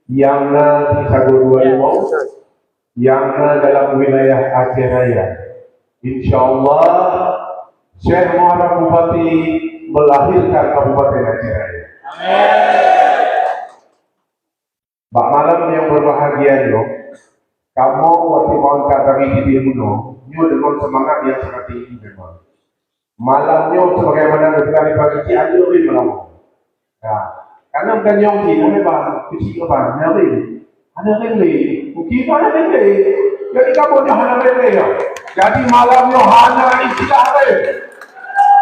yang na di Sago dua lima, yang na dalam wilayah Aceh Raya. Insya Allah, Syekh Muharram Bupati melahirkan Kabupaten Aceh Raya. Bak malam yang berbahagia nyoe, kamoe watée meuangkat dari tibi bunoe, nyoe dengan semangat yang sangat tinggi memang. Malam nyoe sebagaimana geupeugah lé Pak Keuchik, aneuk lé malam nyoe. Ya. Karena bukan nyong cit, hana ban, keuchik ke ban, hana lé. Hana lé. Mungkin hana lé. Jadi kamoe nyoe hana lé ya. Jadi malam nyoe hana istilah lé.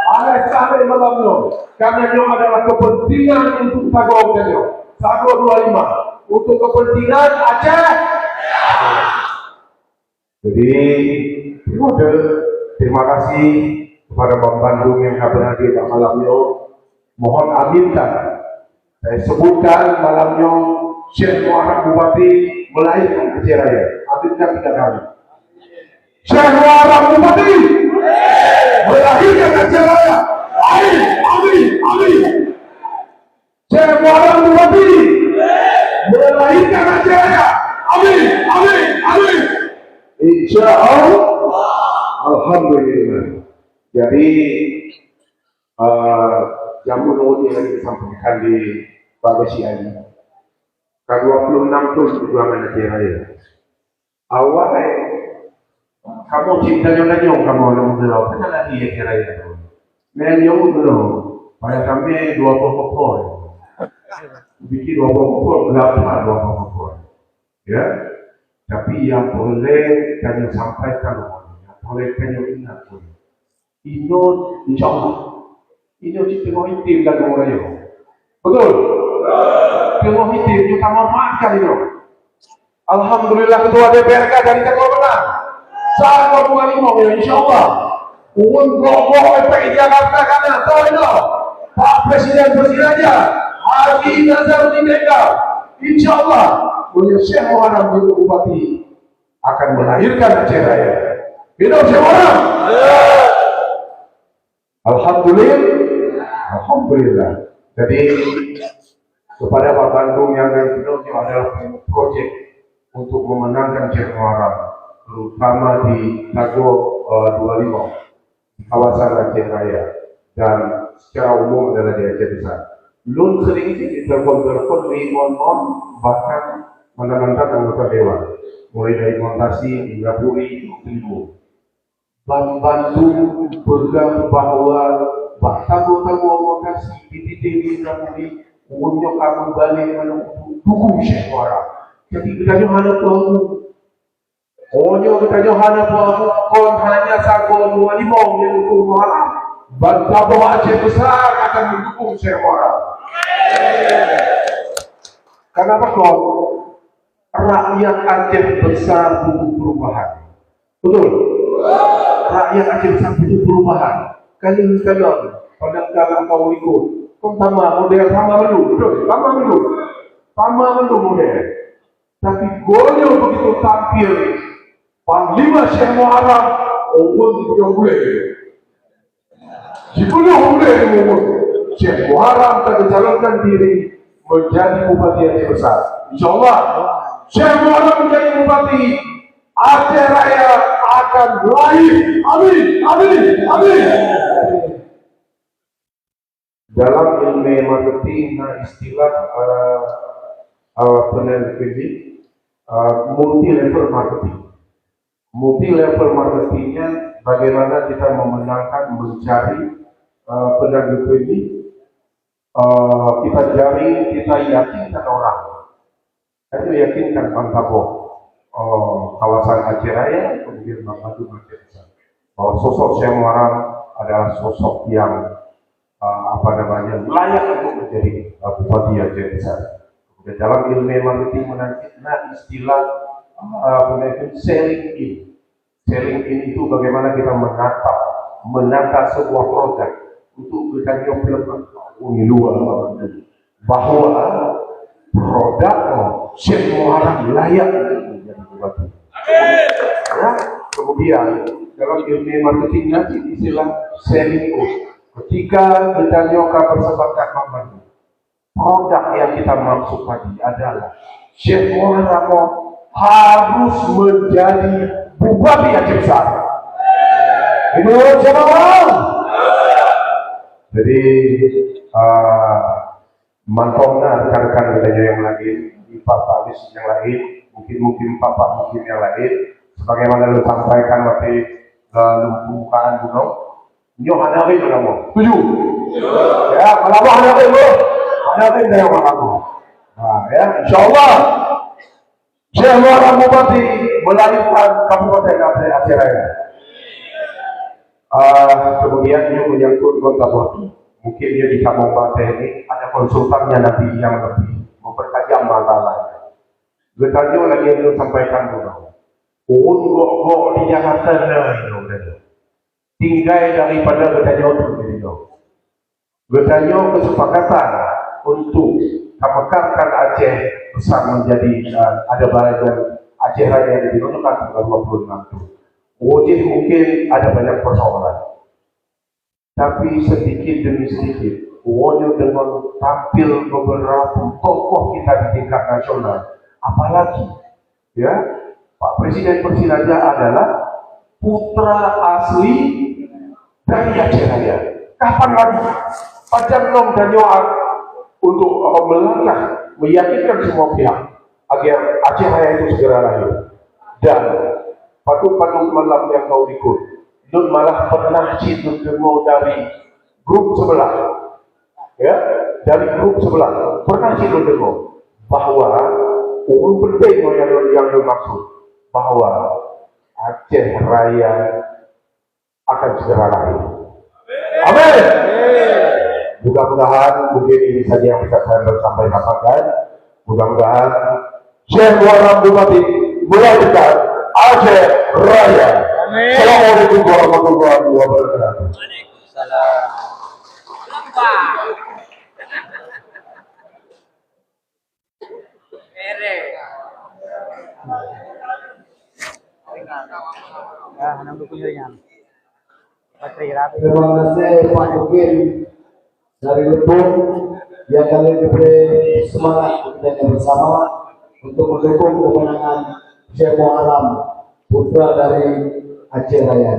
Hana istilah lé malam nyoe. Karena nyoe adalah kepentingan untuk Sago nyoe. Sago dua lima. Untuk kepentingan Aceh. Jadi, terima kasih, terima kasih kepada Bang Bandung yang ka berhadir pada malam nyoe. Mohon aminkan saya sebutkan malam nyoe Syekh Muharram Bupati melahirkan Aceh Raya. Aminkan tiga kali. Syekh Muharram Bupati melahirkan Aceh Raya. Amin, amin, amin. Syekh Muharram Bupati melahirkan Aceh Raya. Amin, amin, amin. Insya Allah. Alhamdulillah. Jadi, eh, jamu nunggu yang disampaikan di Pak Besi Ali. Ka dua puluh enam tahun perjuangan Aceh Raya. Awai, kamoe cit tanyong-tanyong kamoe lam droe, kana lagi ya kira ya. Nyan nyang dulu, payah kami dua boh kopor. Bikin dua boh kopor, berapa dua boh kopor? Ya, tapi yang boleh kami sampaikan, yang boleh kami ingat pun. Inyoe, insya Allah. Inyoe cit teungoh item lam Rayong. Betul? Teungoh item, nyoe ka manfaatkan inyoe. Alhamdulillah, ketua D P R ka dari ketua benar. Saat kau bukan imam ya, insya Allah. Urun gok-gok efek Jakarta kana, tahu itu? Pak Presiden Presiden aja. Haji Nazarudin Mega. Insya Allah. Punya Syekh Muhammad bin Bupati akan melahirkan Aceh Raya. Hidup Syekh Muhammad. Alhamdulillah. Alhamdulillah. Jadi, kepada Pak Bandung yang dari Pinocchio adalah proyek untuk memenangkan Syekh Muharram, terutama di Sago, eh, dua lima, di kawasan Aceh Raya, dan secara umum adalah di Aceh Besar. Lun sering sih ditelepon-telepon, diimon-imon, bahkan mantan-mantan anggota dewan, mulai dari Montasi, Indrapuri, Timur. Ban bandum peugah bahwa bak tamu-tamu lokasi di titik ini, ureueng nyoe ka meubalek mandum dukung Syekh Muharram. Jadi geutanyoe hana peue. Oh, nyoe geutanyoe hana peue, kon hanya sagoe dua limong nyang dukung Muharram. Ban saboh Aceh besar akan mendukung Syekh Muharram. Kenapa kok? Rakyat Aceh besar butuh perubahan. Betul? Rakyat Aceh besar butuh perubahan. Kali-kali, padahal dalam kaum ikut. Kok sama model, sama dulu. Betul? Sama dulu. Sama dulu model. Tapi gol yang begitu tampil, Panglima Syekh Muharram, umur tujuh belas. Jipeunoh ulée umur. Syekh Muharram akan mencalonkan diri menjadi Bupati Aceh Besar. Insya Allah, Syekh Muharram menjadi Bupati, Aceh Raya akan lahir. Amin, amin, amin. Dalam ilmu marketing na istilah, eh, eh, apa nama ini? Eh, multi level marketing. Multi level marketingnya bagaimana kita memenangkan, mencari, eh, penagih kredit, eh, kita cari, kita yakinkan orang. Kita yakinkan Bang Taboh, eh, kawasan Aceh Raya, kemudian Bang Batu Aceh Besar, bahwa sosok Syekh Muharram adalah sosok yang, eh, apa namanya, layak untuk menjadi, eh, Bupati Aceh Besar. Kemudian dalam ilmu marketing menanti, nah, istilah, eh, apa namanya itu, selling in. Selling in itu bagaimana kita menata, menata sebuah produk untuk geutanyoe peuleumah ureueng luwa bahwa produk Syekh Muharram layak untuk menjadi bupati. Ya, kemudian dalam ilmu marketing nanti istilah selling out. Ketika geutanyoe ka bersepakat membangun, produk yang kita maksud tadi adalah Syekh Muharram harus menjadi Bupati Aceh Besar. Itu siapa orang? Jadi, eh, mantong na rekan-rekan geutanyoe nyang laén, di Pak Anies nyang laén, mungkin-mungkin Pak-pak mungkin nyang laén, sebagaimana lôn sampaikan watèe, eh, lôn pembukaan bunoe, nyoe hana laén meulamoe. Setuju? Ya, meulamoe hana laén, bro. Hana laén dari meulamoe. Nah, ya, insyaallah. Syekh Muharram Bupati melahirkan Kabupaten Aceh, Aceh Raya. Ah, kemudian nyoe menyangkut ngon Taboh. Mungkin nyoe di kamoe Aceh ini ada konsultannya nanti yang lebih mempertajam masalah. Geutanyoe lagi yang sampaikan dulu. Ureueng gok-gok di Jakarta na nyoe. Tinggai daripada geutanyoe tu jadi nyoe. Geutanyoe kesepakatan untuk tamekarkan Aceh Besar menjadi, eh, ada bahagian Aceh Raya di Indonesia tanggal dua puluh enam tu. Wajib mungkin ada banyak persoalan. Tapi sedikit demi sedikit, wajib dengan tampil beberapa tokoh kita di tingkat nasional. Apalagi Ya, Pak Presiden Persiraja adalah putra asli dari Aceh Raya. Kapan lagi? Pajan lom dan nyoak untuk, eh, melangkah, meyakinkan semua pihak agar Aceh Raya itu segera lahir. Dan patut-patut malam yang kau ikut, Nun malah pernah cit deungoe dari grup sebelah. Ya, dari grup sebelah. Pernah cit deungoe bahwa ureueng penting yang, yang dimaksud bahwa Aceh Raya akan segera lahir. Amin. Mudah-mudahan mungkin ini saja yang bisa saya sampaikan. Mudah-mudahan Syekh Muharram Bupati melahirkan Aceh Raya. Amin. Assalamualaikum warahmatullahi wabarakatuh. Waalaikumsalam. Ya, hana mendukung jaringan. Baterai rapi. Terima kasih Pak Mungkin dari Lempung yang kali diberi semangat kita bersama untuk mendukung kemenangan Syekh Muharram putra dari Aceh Raya.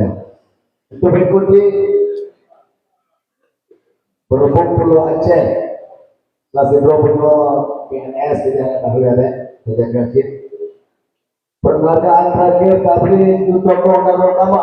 Untuk berikutnya, berhubung Pulo Aceh, lah sidroe bunoe P N S, jadi hana tahu ya, deh, terjaga cit. Penghargaan terakhir kami untuk tokoh dan ulama.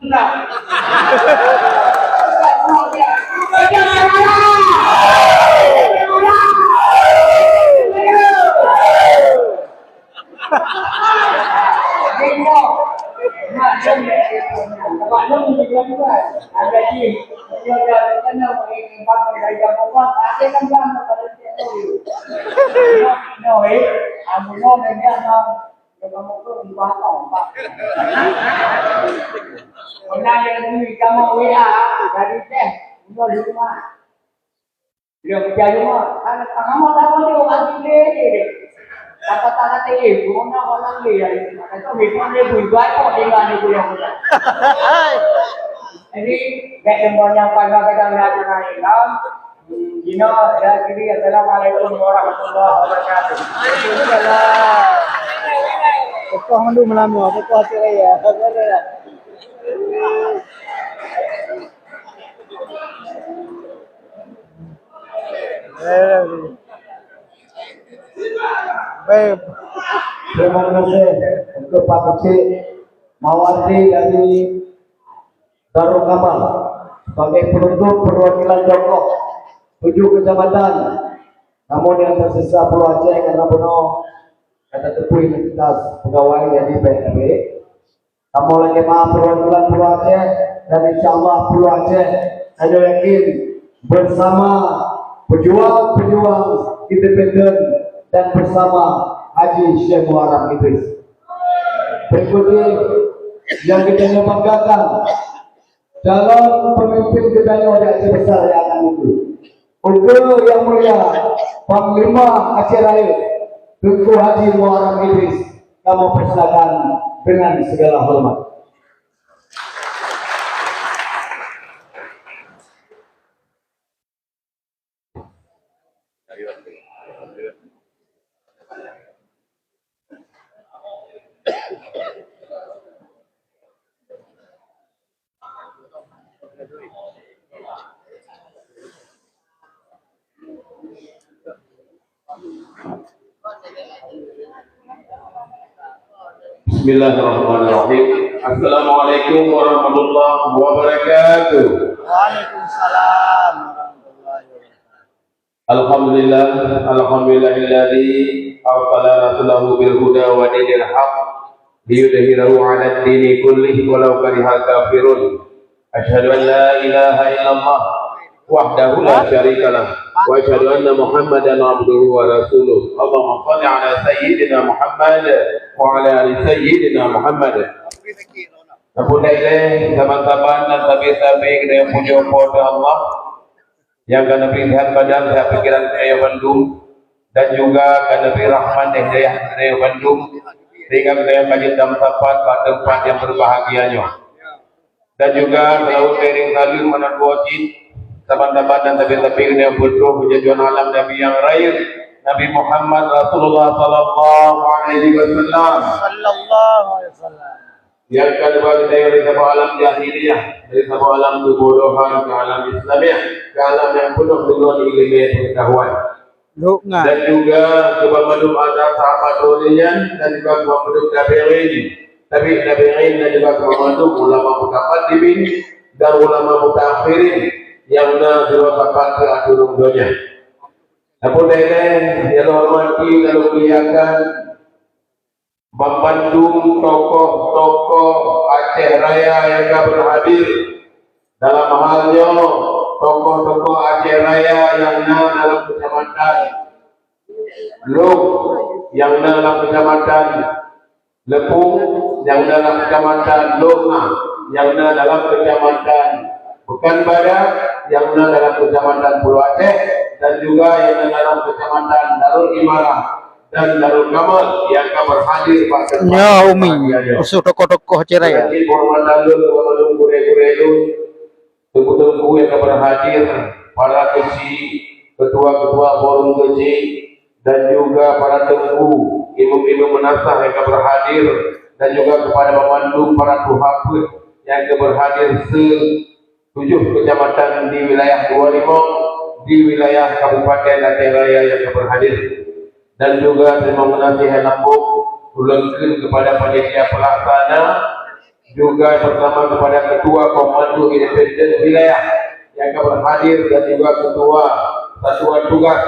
Sudah. Pernah yang di kamu W A dari teh, udah di rumah. Dia kerja rumah, kan kamu tak boleh orang gila je. Kata tak kata eh, guna orang gila. Kata mereka dia berubah kok dia nggak ada guna. Jadi, baik yang banyak pada kadang-kadang Dina, ya, jadi, Assalamualaikum warahmatullahi wabarakatuh. Waalaikumsalam. Pokok mandu melama, pokok hati raya. Terima kasih untuk Pak Kecil Mawardi dari Darul Kamal sebagai penutup perwakilan tokoh tujuh kecamatan. Namun yang tersisa Pulo Aceh karena bunoe ka tateupeue identitas pegawai jadi P N B. Kamoe lakée meu'ah perwakilan Pulo Aceh dan insya Allah Pulo Aceh, tanyoe yakin bersama pejuang-pejuang independen dan bersama Haji Syekh Muharram Idris. Berikutnya yang kita banggakan, calon pemimpin geutanyoe di Aceh Besar yang akan muncul. Ukeue yang mulia Panglima Aceh Rayeuk, Teungku Haji Muharram Idris, kamoe persilakan dengan segala hormat. Bismillahirrahmanirrahim. Assalamualaikum warahmatullahi wabarakatuh. Waalaikumsalam warahmatullahi wabarakatuh. Alhamdulillah, alhamdulillahilladzi arsala rasulahu bil huda wa dinil haq liyudhhirahu 'alad dini kullih walau karihal kafirun. Asyhadu an la ilaha illallah wahdahu la syarikalah wa asyhadu anna Muhammadan abduhu wa rasuluh. Allahumma shalli ala sayyidina Muhammad wa ala ali sayyidina Muhammad. Saban-saban dan sabe-sabe keuneuk pujoe Po teu Allah. Nyang ka neubri sehat badan, sehat pikiran geutanyoe bandum, dan juga ka neubri rahmat dan hidayah geutanyoe bandum, sehingga geutanyoe ka jeuet tameusapat bak teumpat nyang berbahagia nyoe. Dan juga seulaweuet teuiring saleuem meunan dua cit, saban-saban dan sabe-sabe geutanyoe peutrok keu junjungan alam Nabi nyang rayeuk, Nabi Muhammad Rasulullah sallallahu alaihi wasallam. Sallallahu alaihi wasallam. Nyang ka neuba geutanyoe dari saboh alam jahiliyah, dari saboh alam keubodohan ke alam Islamiah, ke alam nyang peunoh deungon ileumèe pengetahuan. Lhok ngai. Dan juga keu banmandum atra sahabat droeneuh nyan, dan juga keu banmandum tabi'in, tabi' tabi'in, dan juga keu banmandum ulama mutaqaddimin dan ulama mutaakhirin nyang na sidroe sapat keu ateueh donya. Adapun lheuh nyan, nyang lôn hormati dan lôn muliakan, banmandum tokoh-tokoh Aceh Raya nyang ka berhadir. Dalam hal nyoe, tokoh-tokoh Aceh Raya nyang na dalam Kecamatan Lhok, nyang na dalam Kecamatan Leupông, nyang na dalam Kecamatan Lhok, nyang na dalam Kecamatan Pekanbadak, nyang na dalam Kecamatan Pulo Aceh, dan juga nyang na dalam Kecamatan Darul Imarah dan Darul Kamal nyang ka berhadir bak teumpat. Nyoe Umi, khusus tokoh-tokoh Aceh Raya. Jadi, penghormatan lôn keu banmandum gurèe-gurèe lôn, teungku-teungku nyang ka berhadir, para keuchik, ketua-ketua forum keuchik, dan juga para teungku, imum-imum meunasah nyang ka berhadir, dan juga kepada banmandum para tuha peuet nyang ka berhadir se tujuh kecamatan di wilayah Dua Limong, di wilayah Kabupaten Aceh Raya nyang ka berhadir. Dan juga terima kasih nyang lambok ulôn kheun kepada panitia pelaksana, juga bersama kepada ketua komando independen wilayah nyang ka berhadir dan juga ketua satuan tugas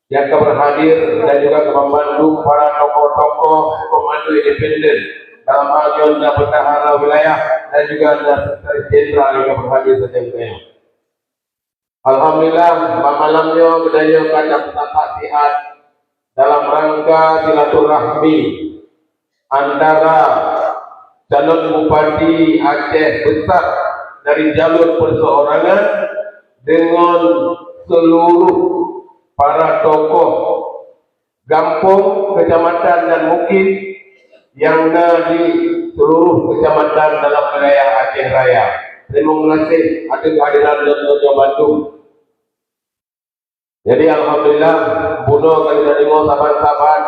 nyang ka berhadir dan juga keu banmandum para tokoh-tokoh komando independen dalam hal nyoe na bendahara wilayah dan juga na sekretaris jenderal nyang ka berhadir sajan geutanyoe. Alhamdulillah, bak malam nyoe geutanyoe ka tameusapat siat dalam rangka silaturahmi antara calon bupati Aceh Besar dari jalur perseorangan dengan seluruh para tokoh gampông, kecamatan dan mungkin nyang na di seluruh kecamatan dalam wilayah Aceh Raya. Terima kasih atas kehadiran dan bantu. Jadi, alhamdulillah, bunoe ka lheuh teurimong saban-saban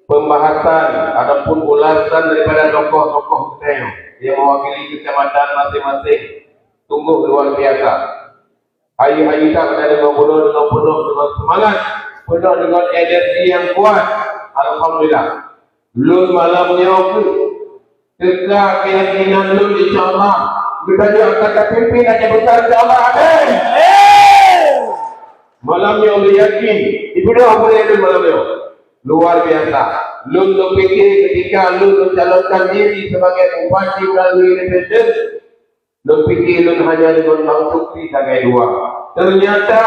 pembahasan ataupun ulasan daripada tokoh-tokoh geutanyoe yang mewakili kecamatan masing-masing sungguh luar biasa. Hai-hai that geutanyoe penuh dengan, penuh dengan semangat, penuh dengan energi yang kuat. Alhamdulillah. Lôn malam nyoe keuh teuka keuyakinan lôn, insya Allah geutanyoe akan tapimpin Aceh Besar, insya Allah. Amin. Malam nyoe lôn yakin, ibunoe apa yang lôn malam nyoe luar biasa. Lôn, lôn pikir ketika lôn mencalonkan diri sebagai bupati melalui independen, lôn pikir lôn hanya dengan Bang Sukri sagai dua. Ternyata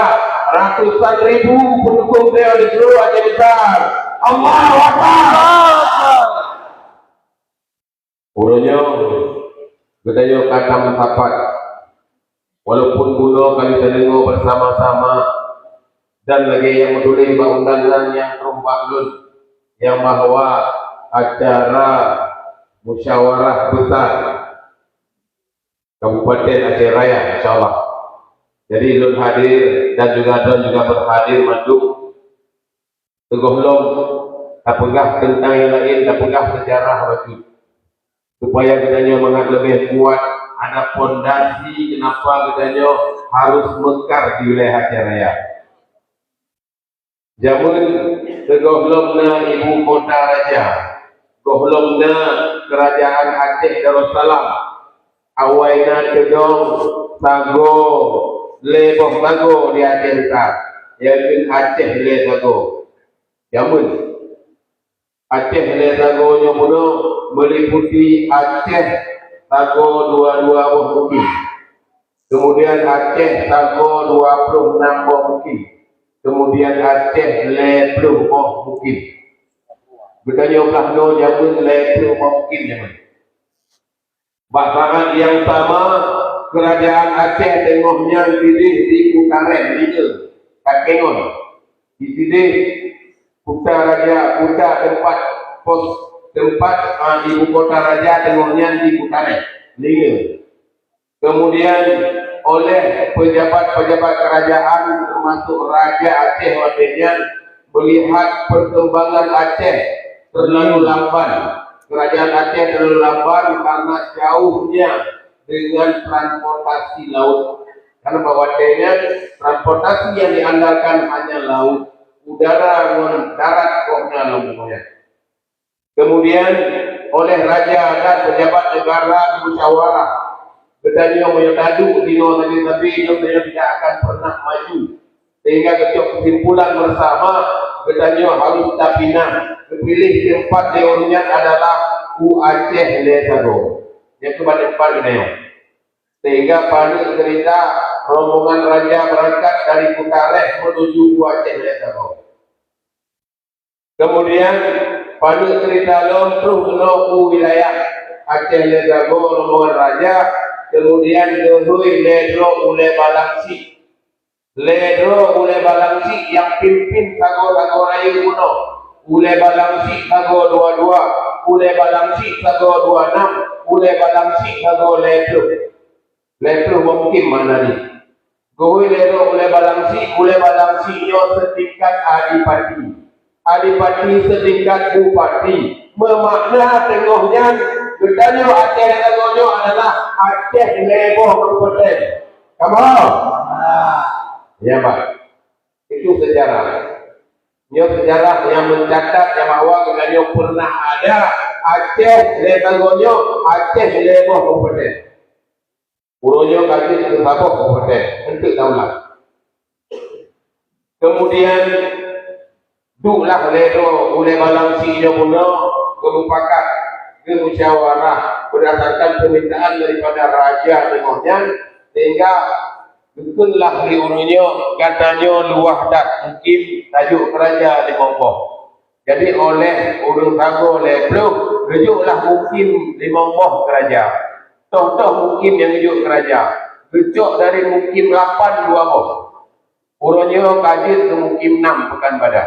ratusan ribu pendukung beliau di seluruh Aceh Besar. Allahu Akbar. Uroe nyoe geutanyoe ka tameusapat, walaupun bunoe ka lheueh tadeungoe bersama-sama dan lagée nyang meutuléh bak undangan nyang trok bak lôn, nyang bahwa acara musyawarah besar Kabupaten Aceh Raya, insya Allah. Jadi lôn hadir dan juga droen juga berhadir mandum. Sigohlom tapeugah teuntang nyang laén, tapeugah seujarah bacut, supaya geutanyoe mangat leubeh kuat, ada pondasi kenapa geutanyoe harus meukar di wilayah Aceh Raya. Jameun sigohlom na ibu kota raja, gohlom na Kerajaan Aceh Darussalam, awai na teudong sagoe, lhée boh sagoe di Aceh Besar, yakni Aceh Lhée Sagoe. Jameun Aceh Lhée Sagoe nyoe bunoe meuliputi Aceh Sagoe dua dua boh mukim, kemudian Aceh Sagoe dua ploh nam boh mukim, kemudian Aceh lhée ploh boh mukim. Geutanyoe blah noe jameun lhée ploh boh mukim jameun. Bak saát nyang sama, Kerajaan Aceh teungoh nyan sideh di Kuta Reh, linge, Takengon. Di sideh Kuta Raja, kuta teumpat pos, teumpat, a, ibu kota raja teungoh nyan di Kuta Reh, linge. Kemudian oleh pejabat-pejabat kerajaan, termasuk Raja Aceh watée nyan, melihat perkembangan Aceh terlalu lamban. Kerajaan Aceh terlalu lamban karena jauhnya dengan transportasi laut. Karena bak watée nyan transportasi yang diandalkan hanya laut, udara ngon darat kok na lom bumoe nyan. Kemudian oleh raja dan pejabat negara bermusyawarah, geutanyoe meunyoe taduek sinoe sabe-sabe, nyoe geutanyoe tidak akan pernah maju. Sehingga geucok kesimpulan bersama, geutanyoe harus tapinah, geupiléh teumpat di ureuëng nyan adalah u Aceh Lhée Sagoe. Nyang keuban teumpat geutanyoe. Sehingga paneuk cerita rombongan raja berangkat dari Kuta Reh menuju u Aceh Lhée Sagoe. Kemudian, paneuk cerita lom troh keunoe u wilayah Aceh Lhée Sagoe rombongan raja, kemudian geuhôi lhée droe ulée Balang Syiek. Lhée droe ulée Balang Syiek nyang pimpin sagoe-sagoe rayeuk bunoe. Ulée Balang Syiek sagoe dua dua, ulée Balang Syiek sagoe dua nam, ulée Balang Syiek sagoe lhée ploh. Lhée ploh boh mukim makna jih. Geuhôi lhée droe ulée Balang Syiek, ulée Balang Syiek nyoe seutingkat adipati. Adipati seutingkat bupati. Meumakna teungoh nyan, geutanyoe Aceh Lhée Sagoe nyoe adalah Aceh lhée boh kabupaten. Kamoe? Ya, Pak. Itu sejarah. Nyoe sejarah nyang mencatat nyang bahwa geutanyoe pernah ada Aceh Lhée Sagoe nyoe, Aceh lhée boh kabupaten. Uroe nyoe ka jeuet keu saboh kabupaten, eunteuk daulat. Kemudian, duek lah lhée droe ulée Balang Syiek nyoe bunoe geumupakat, geumusyawarah berdasarkan permintaan daripada raja teungoh nyan, sehingga geukheun lah lé ureuëng nyoe, gata nyoe luwah that, mungkin tajok keu raja limong boh. Jadi, oleh ureuëng sagoe lhée ploh, geujok lah mukim limong boh keu raja. Toh-toh mukim nyang geujok keu raja, geucok dari mukim lapan dua boh. Uroe nyoe ka jeuet keu mukim nam Pekan Bada.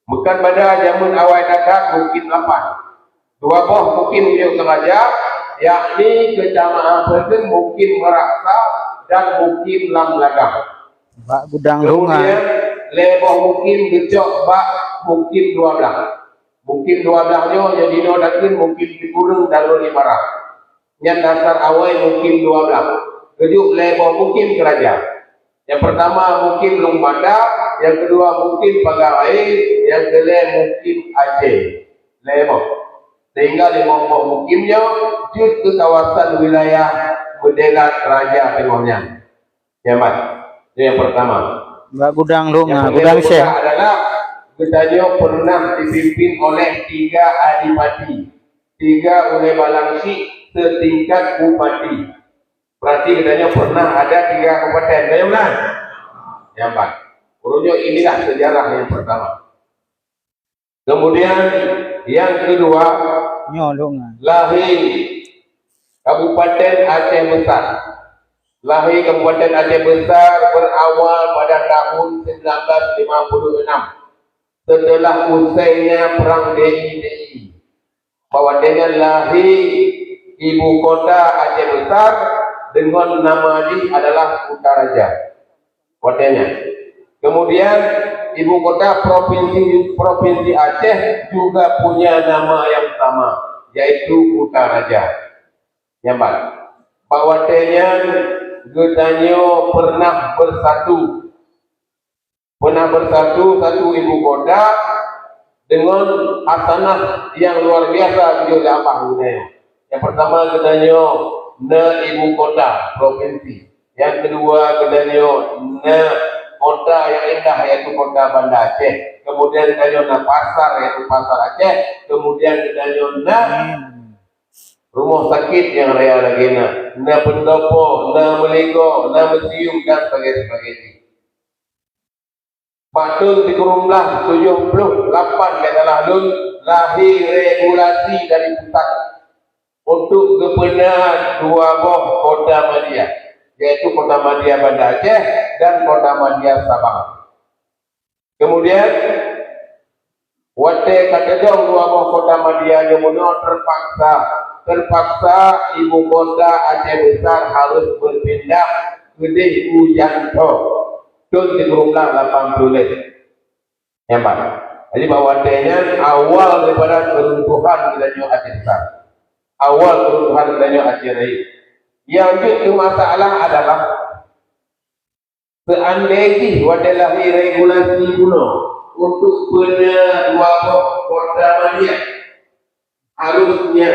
Pekan Bada jameun awai that-that mukim lapan. Dua boh mukim geujok keu raja, yakni Keucamatan Peureuteun, mukim Meuraksa, dan mukim Lam Lagah. Bak gudang Kemudian, lhée boh mukim geucok bak mukim dua blah. Mukim dua blah nyoe nyang jinoe takheun mukim sikureueng dan rot ibarat. Nyan dasar awai mukim dua blah. Keujeuet lhée boh mukim keu raja. Nyang peurtama mukim Lueng Banda, nyang keudua mukim Paga Raya, nyang keulhée mukim Aceh. Lhée boh. Sehingga limong boh mukim nyoe jeuet keu kawasan wilayah meudèelat raja teungoh nyan. Nyan ban. Itu yang pertama. Bak gudang Lueng, Yang ah, kemudian gudang Syekh. Adalah geutanyoe pernah dipimpin oleh tiga adipati, tiga ulée balang syik setingkat bupati. Berarti geutanyoe pernah ada tiga kabupaten, betul kan? Nyan ban. Ureueng nyoe inilah sejarah yang pertama. Kemudian yang kedua, Nyoe Lueng, ah. Lahé Kabupaten Aceh Besar. Lahé Kabupaten Aceh Besar berawal pada tahun sembilan belas lima puluh enam, setelah usainya Perang D I D I. Bahwa dengan lahé ibu kota Aceh Besar dengan nama jih adalah Kutaraja. Watèe nyan. Kemudian, ibu kota provinsi, Provinsi Aceh juga punya nama yang sama, yaitu Kutaraja. Nyan ban. Bak watèe nyan, geutanyoe pernah bersatu. Pernah bersatu satu ibu kota dengan khasanah yang luar biasa geujok lé Allah geutanyoe. Yang pertama, geutanyoe na ibu kota provinsi. Yang kedua, geutanyoe na kota yang indah, yaitu kota Banda Aceh. Kemudian geutanyoe na pasar, yaitu Pasar Aceh. Kemudian geutanyoe na Amin. Rumah sakit yang raya lagèe na, na pendopo, na meuligoe, na museum dan sebagainya, sebagainya. Bak thôn sikureueng blah tujoh ploh lapan, bèk salah lôn, lahé regulasi dari pusat untuk geupeuna dua boh kota madya, yaitu Kota Madya Banda Aceh dan Kota Madya Sabang. Kemudian, watèe ka teudong dua boh kota madya nyoe meunoe, terpaksa, terpaksa ibu kota Aceh Besar harus berpindah keudeh u Janto, thôn sikureueng blah lapan ploh lhèe. Nyan ban. Jadi, bak watèe nyan awal daripada keuruntuhan geutanyoe Aceh Besar. Awal keuruntuhan geutanyoe Aceh Raya. Yang jeuet keu masalah adalah, seandai jih watèe lahé regulasi bunoe untuk peuna dua boh kota madya, harusnya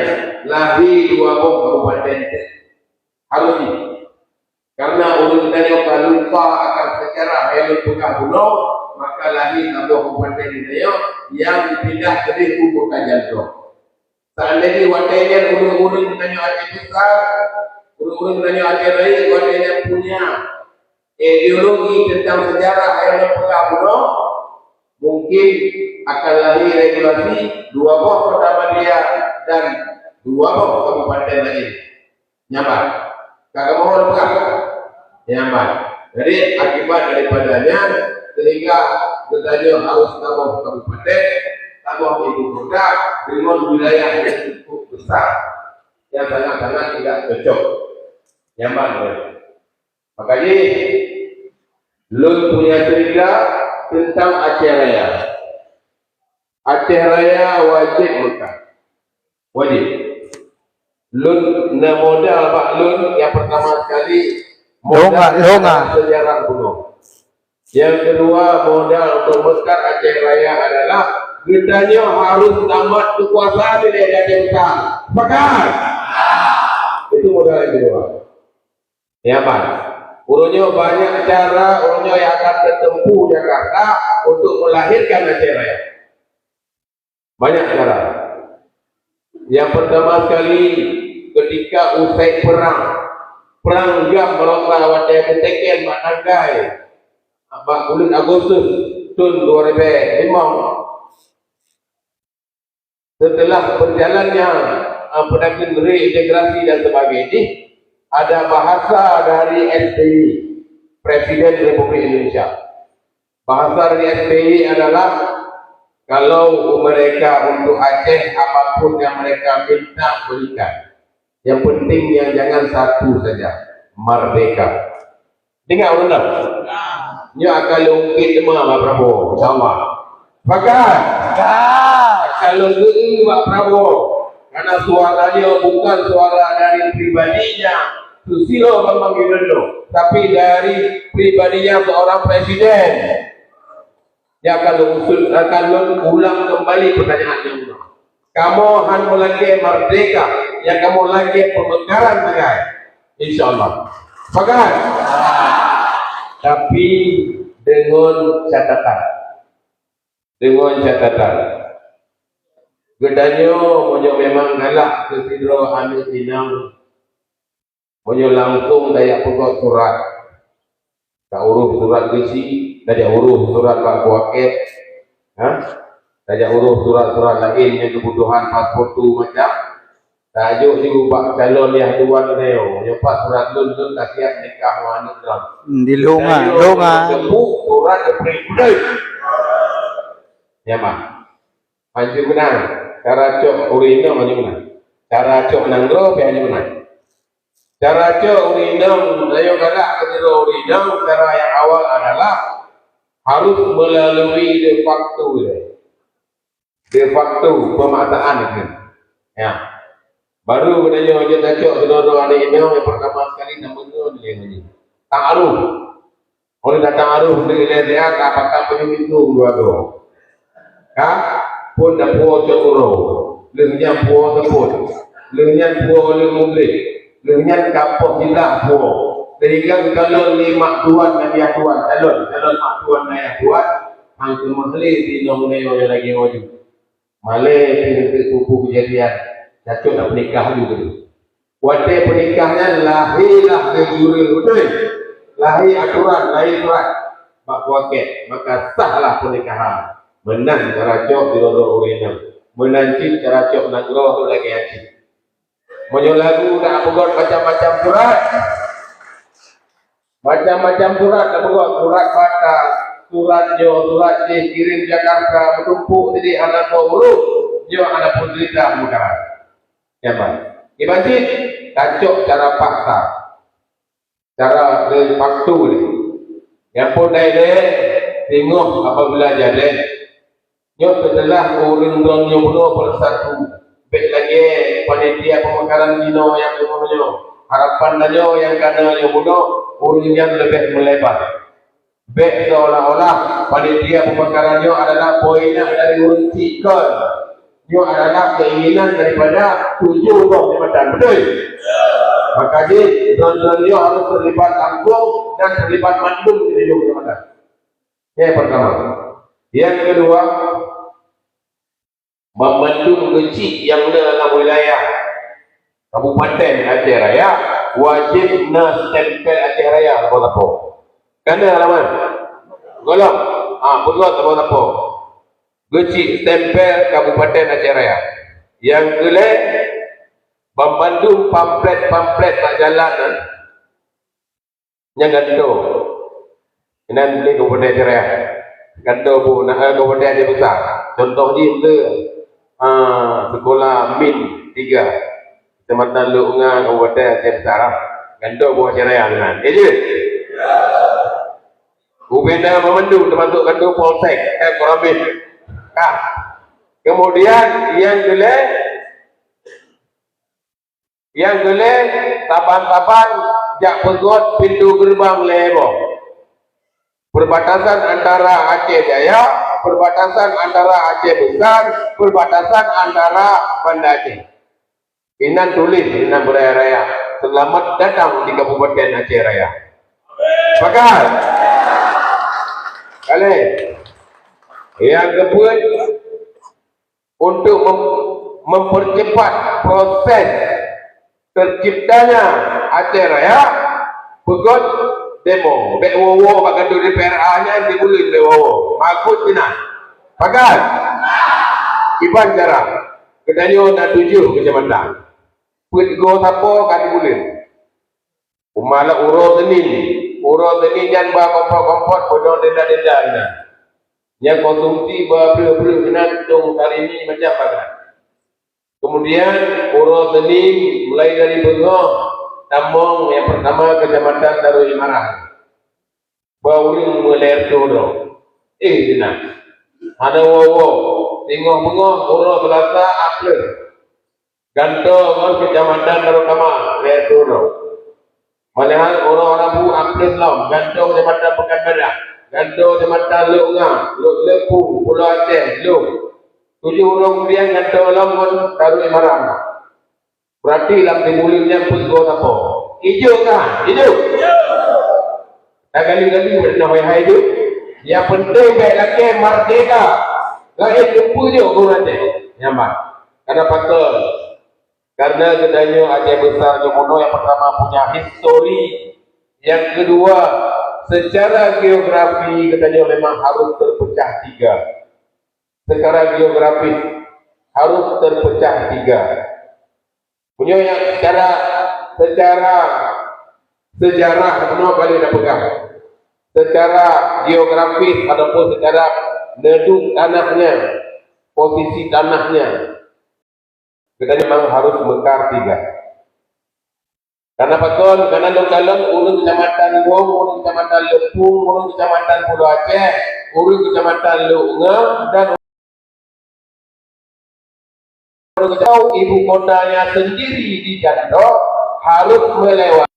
lahé dua boh kabupaten. Harus jih. Karena ureueng tanyoe ka lupa akan sejarah nyang lôn peugah bunoe, maka lahé saboh kabupaten tanyoe nyang dipindah keudeh u Kota Janto. Seandai jih watèe nyan ureueng-ureueng tanyoe Aceh Besar, ureueng-ureueng tanyoe Aceh Raya, watèe nyan punya ideologi tentang sejarah nyang lôn peugah bunoe, mungkin akan lahé regulasi dua boh kota madya dan dua boh kabupaten laén. Nyan ban. Ka kamoe peugah. Nyan ban. Jadi, akibat daripadanya, sehingga geutanyoe harus saboh kabupaten, saboh ibu kota dengan wilayah yang cukup besar, yang sangat-sangat tidak cocok. Nyan ban. Makajih, lôn punya cerita tentang Aceh Raya. Aceh Raya wajéb meukat. Wajéb. Lôn na modal bak lôn, yang pertama sekali, modal Longa, longa. Sejarah bunoe. Yang kedua, modal untuk meukat Aceh Raya adalah geutanyoe harus tamat keukuasaan di Aceh Besar. Sepakat? Itu modal yang kedua. Ya, ban. Uroe nyoe banyak cara, uroe nyoe yang akan teutempuh Jakarta untuk melahirkan Aceh Raya. Banyak cara. Yang pertama sekali, ketika usai perang, perang GAM Maroka watèe teuteken bak tanggai, bak buleuen Agustus thôn dua ribu lima, setelah berjalannya, eh, pedagang reintegrasi dan sebagainya, ada bahasa dari S B Y, Presiden Republik Indonesia. Bahasa dari S B Y adalah, kalau mereka untuk Aceh, apapun yang mereka minta, berikan. Yang penting yang jangan satu saja, merdeka. Ingat, ureueng dah? Nyoe akan lôn ungkit teuma, Pak Prabowo, insya Allah. Sepakat? Sepakat. Kalau geu bak Prabowo, karena suaranya bukan suara dari pribadinya Susilo Bambang Yudhoyono, tapi dari pribadinya seorang presiden. Ya, kalau usul, akan ulang kembali pertanyaan yang ulang. Kamu han melakee merdeka, yang kamu lakee pemekaran negara. Insya Allah. Sepakat? Tapi dengan catatan. Dengan catatan. Geutanyoe meunyoe memang galak keu sidroe aneuk inong, meunyoe langsung tajak peugöt surat, tajak urôh surat geuchik, tajak urôh surat bak kuakét, ha? Tajak urôh surat-surat laén nyang keubutuhan paspor tu macam, tajak ju bak calon yah tuan nyoe, nyoe pat surat lôn, lôn ka siap nikah ngon aneuk droe. Hmm, di lôn ah, lôn ah. Teupeue surat dibri kudai. Ya, mah. Hanjeuet meunan. Cara cok ureueng inong hanjeuet meunan. Cara cok nanggroe pih hanjeuet meunan. Cara cok ureueng inong, rayeuk galak keu sidroe ureueng inong, cara nyang awai adalah harus melalui de facto. De facto pemaksaan itu. Ya. Baru geutanyoe jeuet tacok sidroe-droe aneuk inong, nyang pertama sekali na meunyoe lé nyoe. Ta'aruf. Oleh datang arôh di ilée dia ka pakat meunyoe itu dua droe. Ka? Phon na puwoe cot uroe. Lheueh nyan puwoe teupon. Lheueh nyan puwoe lheueh mubreh. Lheueh nyan ka poh sindah puwoe. Sehingga geukalon lé mak tuan ngon yah tuan. Calon, calon mak tuan ngon yah tuan. Han keumah lé si inong nyoe lagée nyoe ju. Malée pih eunteuk peue-peue keujadian, tacok na peunikah laju keudeh. Watée peunikah nyan lahé lah lé jureueng, beutôi? Lahé atoran, lahé surat bak kuakét, maka sahlah pernikahan. Meunan cara cok sidroe-droe ureueng inong. Meunan cit cara cok nanggroe lagée nyan cit. Meunyoe lagu na peugöt macam-macam surat, macam-macam surat na peugöt, surat Batak, surat nyoe, surat jih, kirim Jakarta, meutumpôk sidéh hana soe urôh, nyoe hana peue cerita meukarat. Nyan ban. Kiban cit, tacok cara paksa. Cara de facto nyan. Nyang phon dai lé, teungoh apabila jadeh. Nyoe seuteulah ureueng droeneuh nyoe bunoe beusatu. Bék lagée panitia peumeukaran jinoe nyang teungoh nyoe. Harapan tanyoe nyang ka na nyoe bunoe, ureueng nyan leubeh meuleubah. Bék seolah-olah panitia peumeukaran nyoe adalah poin dari ureueng chik kon. Nyoe adalah keinginan daripada tujoh boh jabatan, beutôi? Maka jih, droeneuh nyoe harôh teulibat langsong dan teulibat mandum di tujoh jabatan. Nyang pertama. Nyang keudua, banmandum geuchik nyang na lam wilayah Kabupaten Aceh Raya wajéb na stempel Aceh Raya lapoe-lapoe. Ka na lam mana? Golom. Ah, beugöt lapoe-lapoe. Geuchik stempel Kabupaten Aceh Raya. Nyang keulhèe, banmandum pamflet-pamflet bak jalan nyan, nyan gantoe. Inan di Kabupaten Aceh Raya. Gantoe bu na, eh, Kabupaten Aceh Besar. Contoh jih tu, ah, sekolah Min tiga. Kecamatan Lhokseumawe, Kabupaten Aceh Besar lah. Gantoe bu Aceh Raya meunan. Ya je? Ubena memandu termasuk gantoe Polsek, eh, Koramil. Nah, kemudian nyang keulhèe, nyang keulhèe, saban-saban jak peugöt pintoe geureubang lhèe boh. Perbatasan antara Aceh Jaya, perbatasan antara Aceh Besar, perbatasan antara Banda Aceh. Inan tuléh inan beuraya-raya, "Selamat datang di Kabupaten Aceh Raya." Pakat? Kaleh. Nyang keupeuet, untuk mem-, mempercepat proses terciptanya Aceh Raya, peugöt demo. Bèk woe-woe bak kantô D P R A nyan, di buleuen bèk woe-woe. Bagus keunan. Pakat? Kiban cara. Geutanyoe na tujoh keucamatan. Peuet goe sapo ka di buleuen. Uma lom uroe Seunin. Uroe Seunin nyan ba kompot-kompot, peudong tenda-tenda inan. Nyang konsumsi ba breueh-breueh inan, tong sarimi macam pakat. Kemudian, uroe Seunin mulai dari beungoh tamong nyang pertama Kecamatan Darul Imarah. Ba ureueng meulhèe reutôh droe. Eh, Seunin. Hana woe-woe, singoh beungoh uroe Seulasa A plus. Gantoe ngon Keucamatan Darussalam, lhèe droe. Malahan uroe Rabu A plus lom, gantoe Keucamatan Pekanbadak, gantoe Keucamatan Lhokseumawe, Lhokseumawe, Pulo Aceh, Lhok. Tujoh ureueng keurieng gantoe lom ngon Darul Imarah. Berarti lam sibuleuen nyan peuet goe sapo? Ijo kan? Ijo. Tagali-gali bak hai-hai tu. Nyang penting bèk lakèe merdeka. Laén teupeu jok gurèe teh. Nyaman. Karena pakon? Karena geutanyoe Aceh Besar nyoe bunoe nyang pertama punya histori. Yang kedua, secara geografi geutanyoe memang harus terpecah tiga. Secara geografis harus terpecah tiga. Meunyoe nyang secara, secara sejarah bunoe ka lheueh tapeugah. Secara geografis ataupun secara neudok tanahnya, posisi tanahnya, kita memang harus mekar tiga. Karena pakon, karena lôn kalon ureueng Kecamatan Wong, ureueng Kecamatan Leupung, ureueng Kecamatan Pulo Aceh, ureueng Kecamatan Lhokseumawe, dan ureueng Kecamatan ibu kotanya sendiri di Jantok harus melewati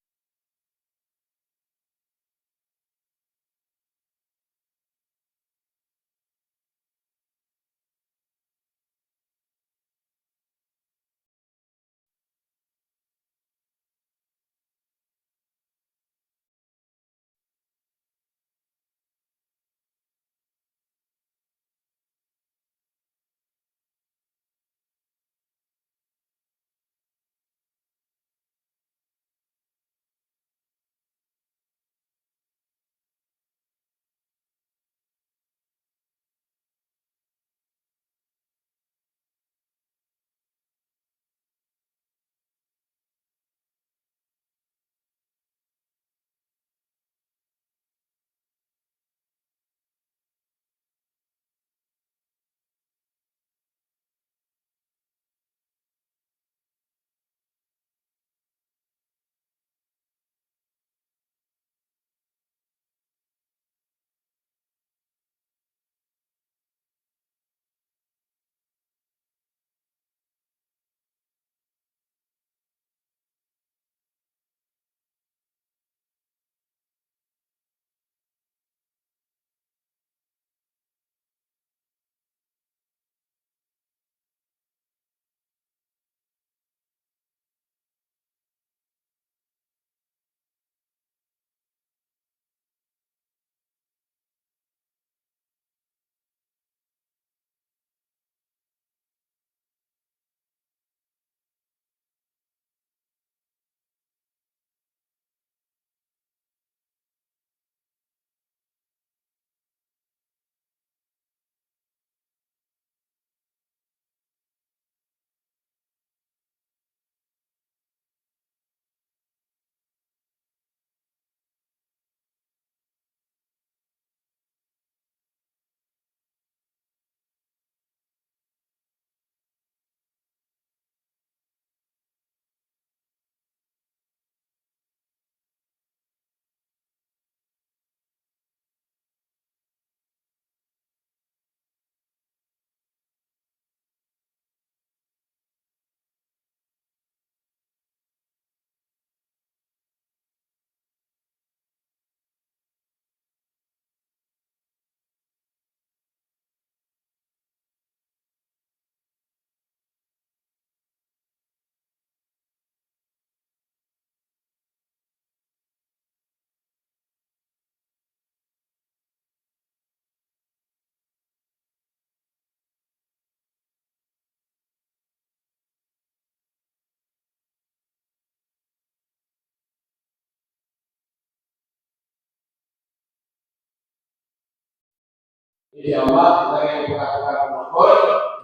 Insya Allah, sebagai buka-buka penonton,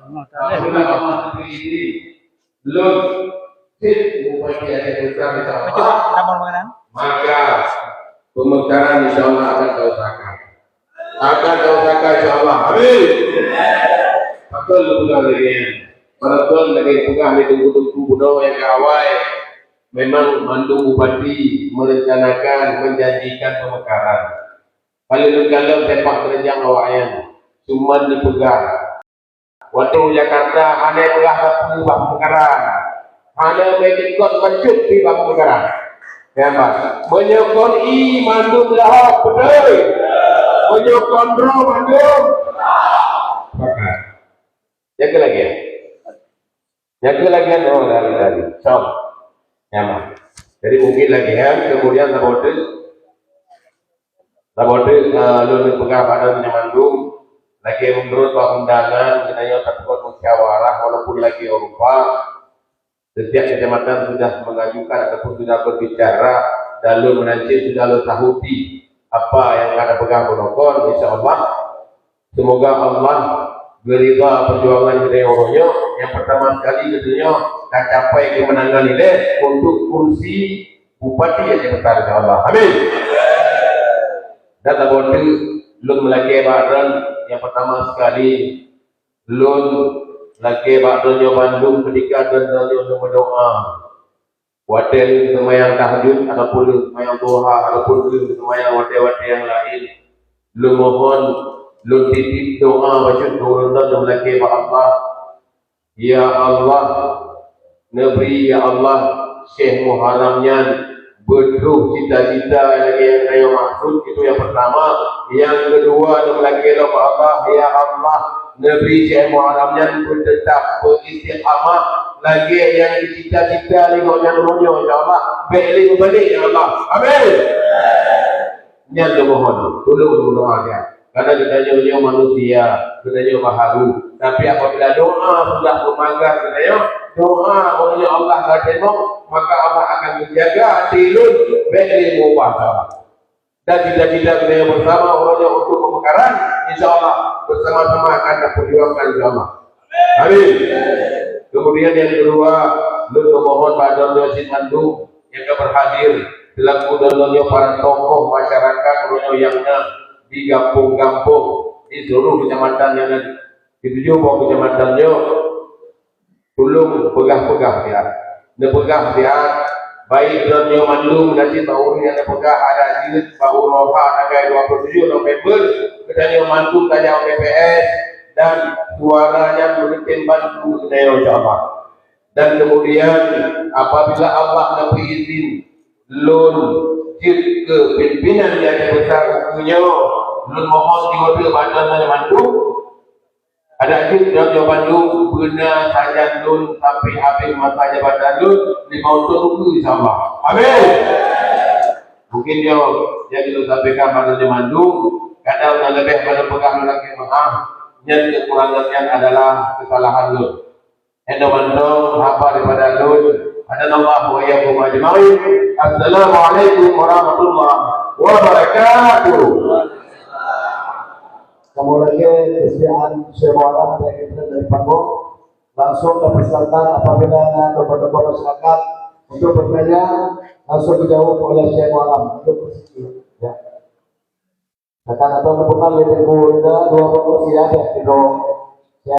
Allah Ta'ala. Alhamdulillah, Allah Ta'ala. Belum. Sip, Bupati Aceh Besar, insya Allah. Maka, pemekaran, insya Allah, akan kita usahakan. Akan kita usahakan, insya Allah. Amin. Betul, betul lagi. Walaupun lagi pegang di tunggu-tunggu bunoe nyang awai, memang mandum bupati merencanakan, menjanjikan pemekaran. Paléng lôn kalon sepak terjang awaknyan. Cuman dipeugah. Watèe u Jakarta hana peugah sapeue bak pemekaran. Hana meuikot bacut pi bak pemekaran. Ya, Bang. Meunyoe kon ie mandum lahok, beutôi. Meunyoe kon droe mandum. Pakat. Jaga lagi. Jaga lagi, oh, lagi, lagi. Som. Ya, Bang. Jadi mungkin lagi, ya. Kemudian saboh teuk. Saboh teuk, eh, lôn peugah bak droeneuh mandum, lagèe meunurot bak undangan, geutanyoe tapeubuet musyawarah walaupun lagèe rupa. Setiap kecamatan sudah mengajukan ataupun sudah berbicara, dan lôn meunan cit sudah lôn sahuti apa nyang ka tapeugah bunoe kon, insya Allah. Semoga Allah geuridha perjuangan geutanyoe uroe nyoe. Nyang pertama sekali geutanyoe tacapai kemenangan ilèe untuk kursi Bupati Aceh Besar, insya Allah. Amin. Dan saboh teuk lôn meulakèe bak droeneuh, nyang pertama sekali, lôn lakèe bak droeneuh bandum ketika droeneuh meudoa. Watèe lôn seumayang tahajud, ataupun lôn seumayang duha, ataupun lôn seumayang watèe-watèe nyang laén, lôn mohon, lôn titip doa bacut keu ureueng droeneuh lakèe bak Allah. Ya Allah, neubri, ya Allah, Syekh Muharram nyan beutôi cita-cita lagèe nyang geutanyoe maksud, itu nyang pertama. Nyang keudua, neulakèe lom bak Allah, ya Allah, neubri Syekh Muharram nyan beuteutap beuistiqamah lagèe nyang geucita-cita lé gobnyan uroe nyoe, ya Allah. Bèk lé meubalek, ya Allah. Amin. Nyan lôn mohon, tulông meudoa nyan. Karena geutanyoe nyoe manusia, geutanyoe baharu. Tapi apabila doa sudah meupagat geutanyoe, doa uroe nyoe Allah ka teurimong, maka Allah akan menjaga até lôn bèk lé meuubah. Dan cita-cita geutanyoe bersama uroe nyoe untuk pemekaran, insya Allah bersama-sama akan diperjuangkan, insya Allah. Amin. Kemudian yang kedua, lôn memohon bak droeneuh cit mandum nyang ka berhadir, selaku droeneuh para tokoh masyarakat uroe nyoe nyang na di gampông-gampông, di seluruh kecamatan nyang na di tujoh boh kecamatan nyoe, tulông peugah-peugah siat. Neupeugah siat, baik droeneuh mandum na cit bak ureueng nyang neupeugah adak jeuet bak uroe ha tanggai dua puluh tujuh November, geutanyoe mandum tajak u T P S dan suara nyan meureutem bantu geutanyoe, insya Allah. Dan kemudian, apabila Allah neubri izin lôn jeuet keu pimpinan nyang besar ukeue nyoe, lôn mohon jiwoe bak droeneuh mandum, adak jeuet droeneuh mandum beuna sajan lôn sampai habéh masa jabatan lôn limong thôn ukeue, insya Allah. Amin. Mungkin nyoe nyang lôn sampaikan bak droeneuh mandum, kadang na leubeh bak lôn peugah lôn lakèe meu'ah, nyan keukurangan nyan adalah keusalahan lôn. Nyan mantong haba daripada lôn. Hadanallahu wa iyyakum ajma'in. Assalamualaikum warahmatullahi wabarakatuh. Kamoe lakèe kesediaan Syekh Muharram dari panggung. Langsung dipersilakan apabila ada tokoh-tokoh masyarakat untuk bertanya, langsung dijawab oleh Syekh Muharram. Untuk posisi, ya. Akan atau kebetulan lebih muda dua puluh siap ya, gitu.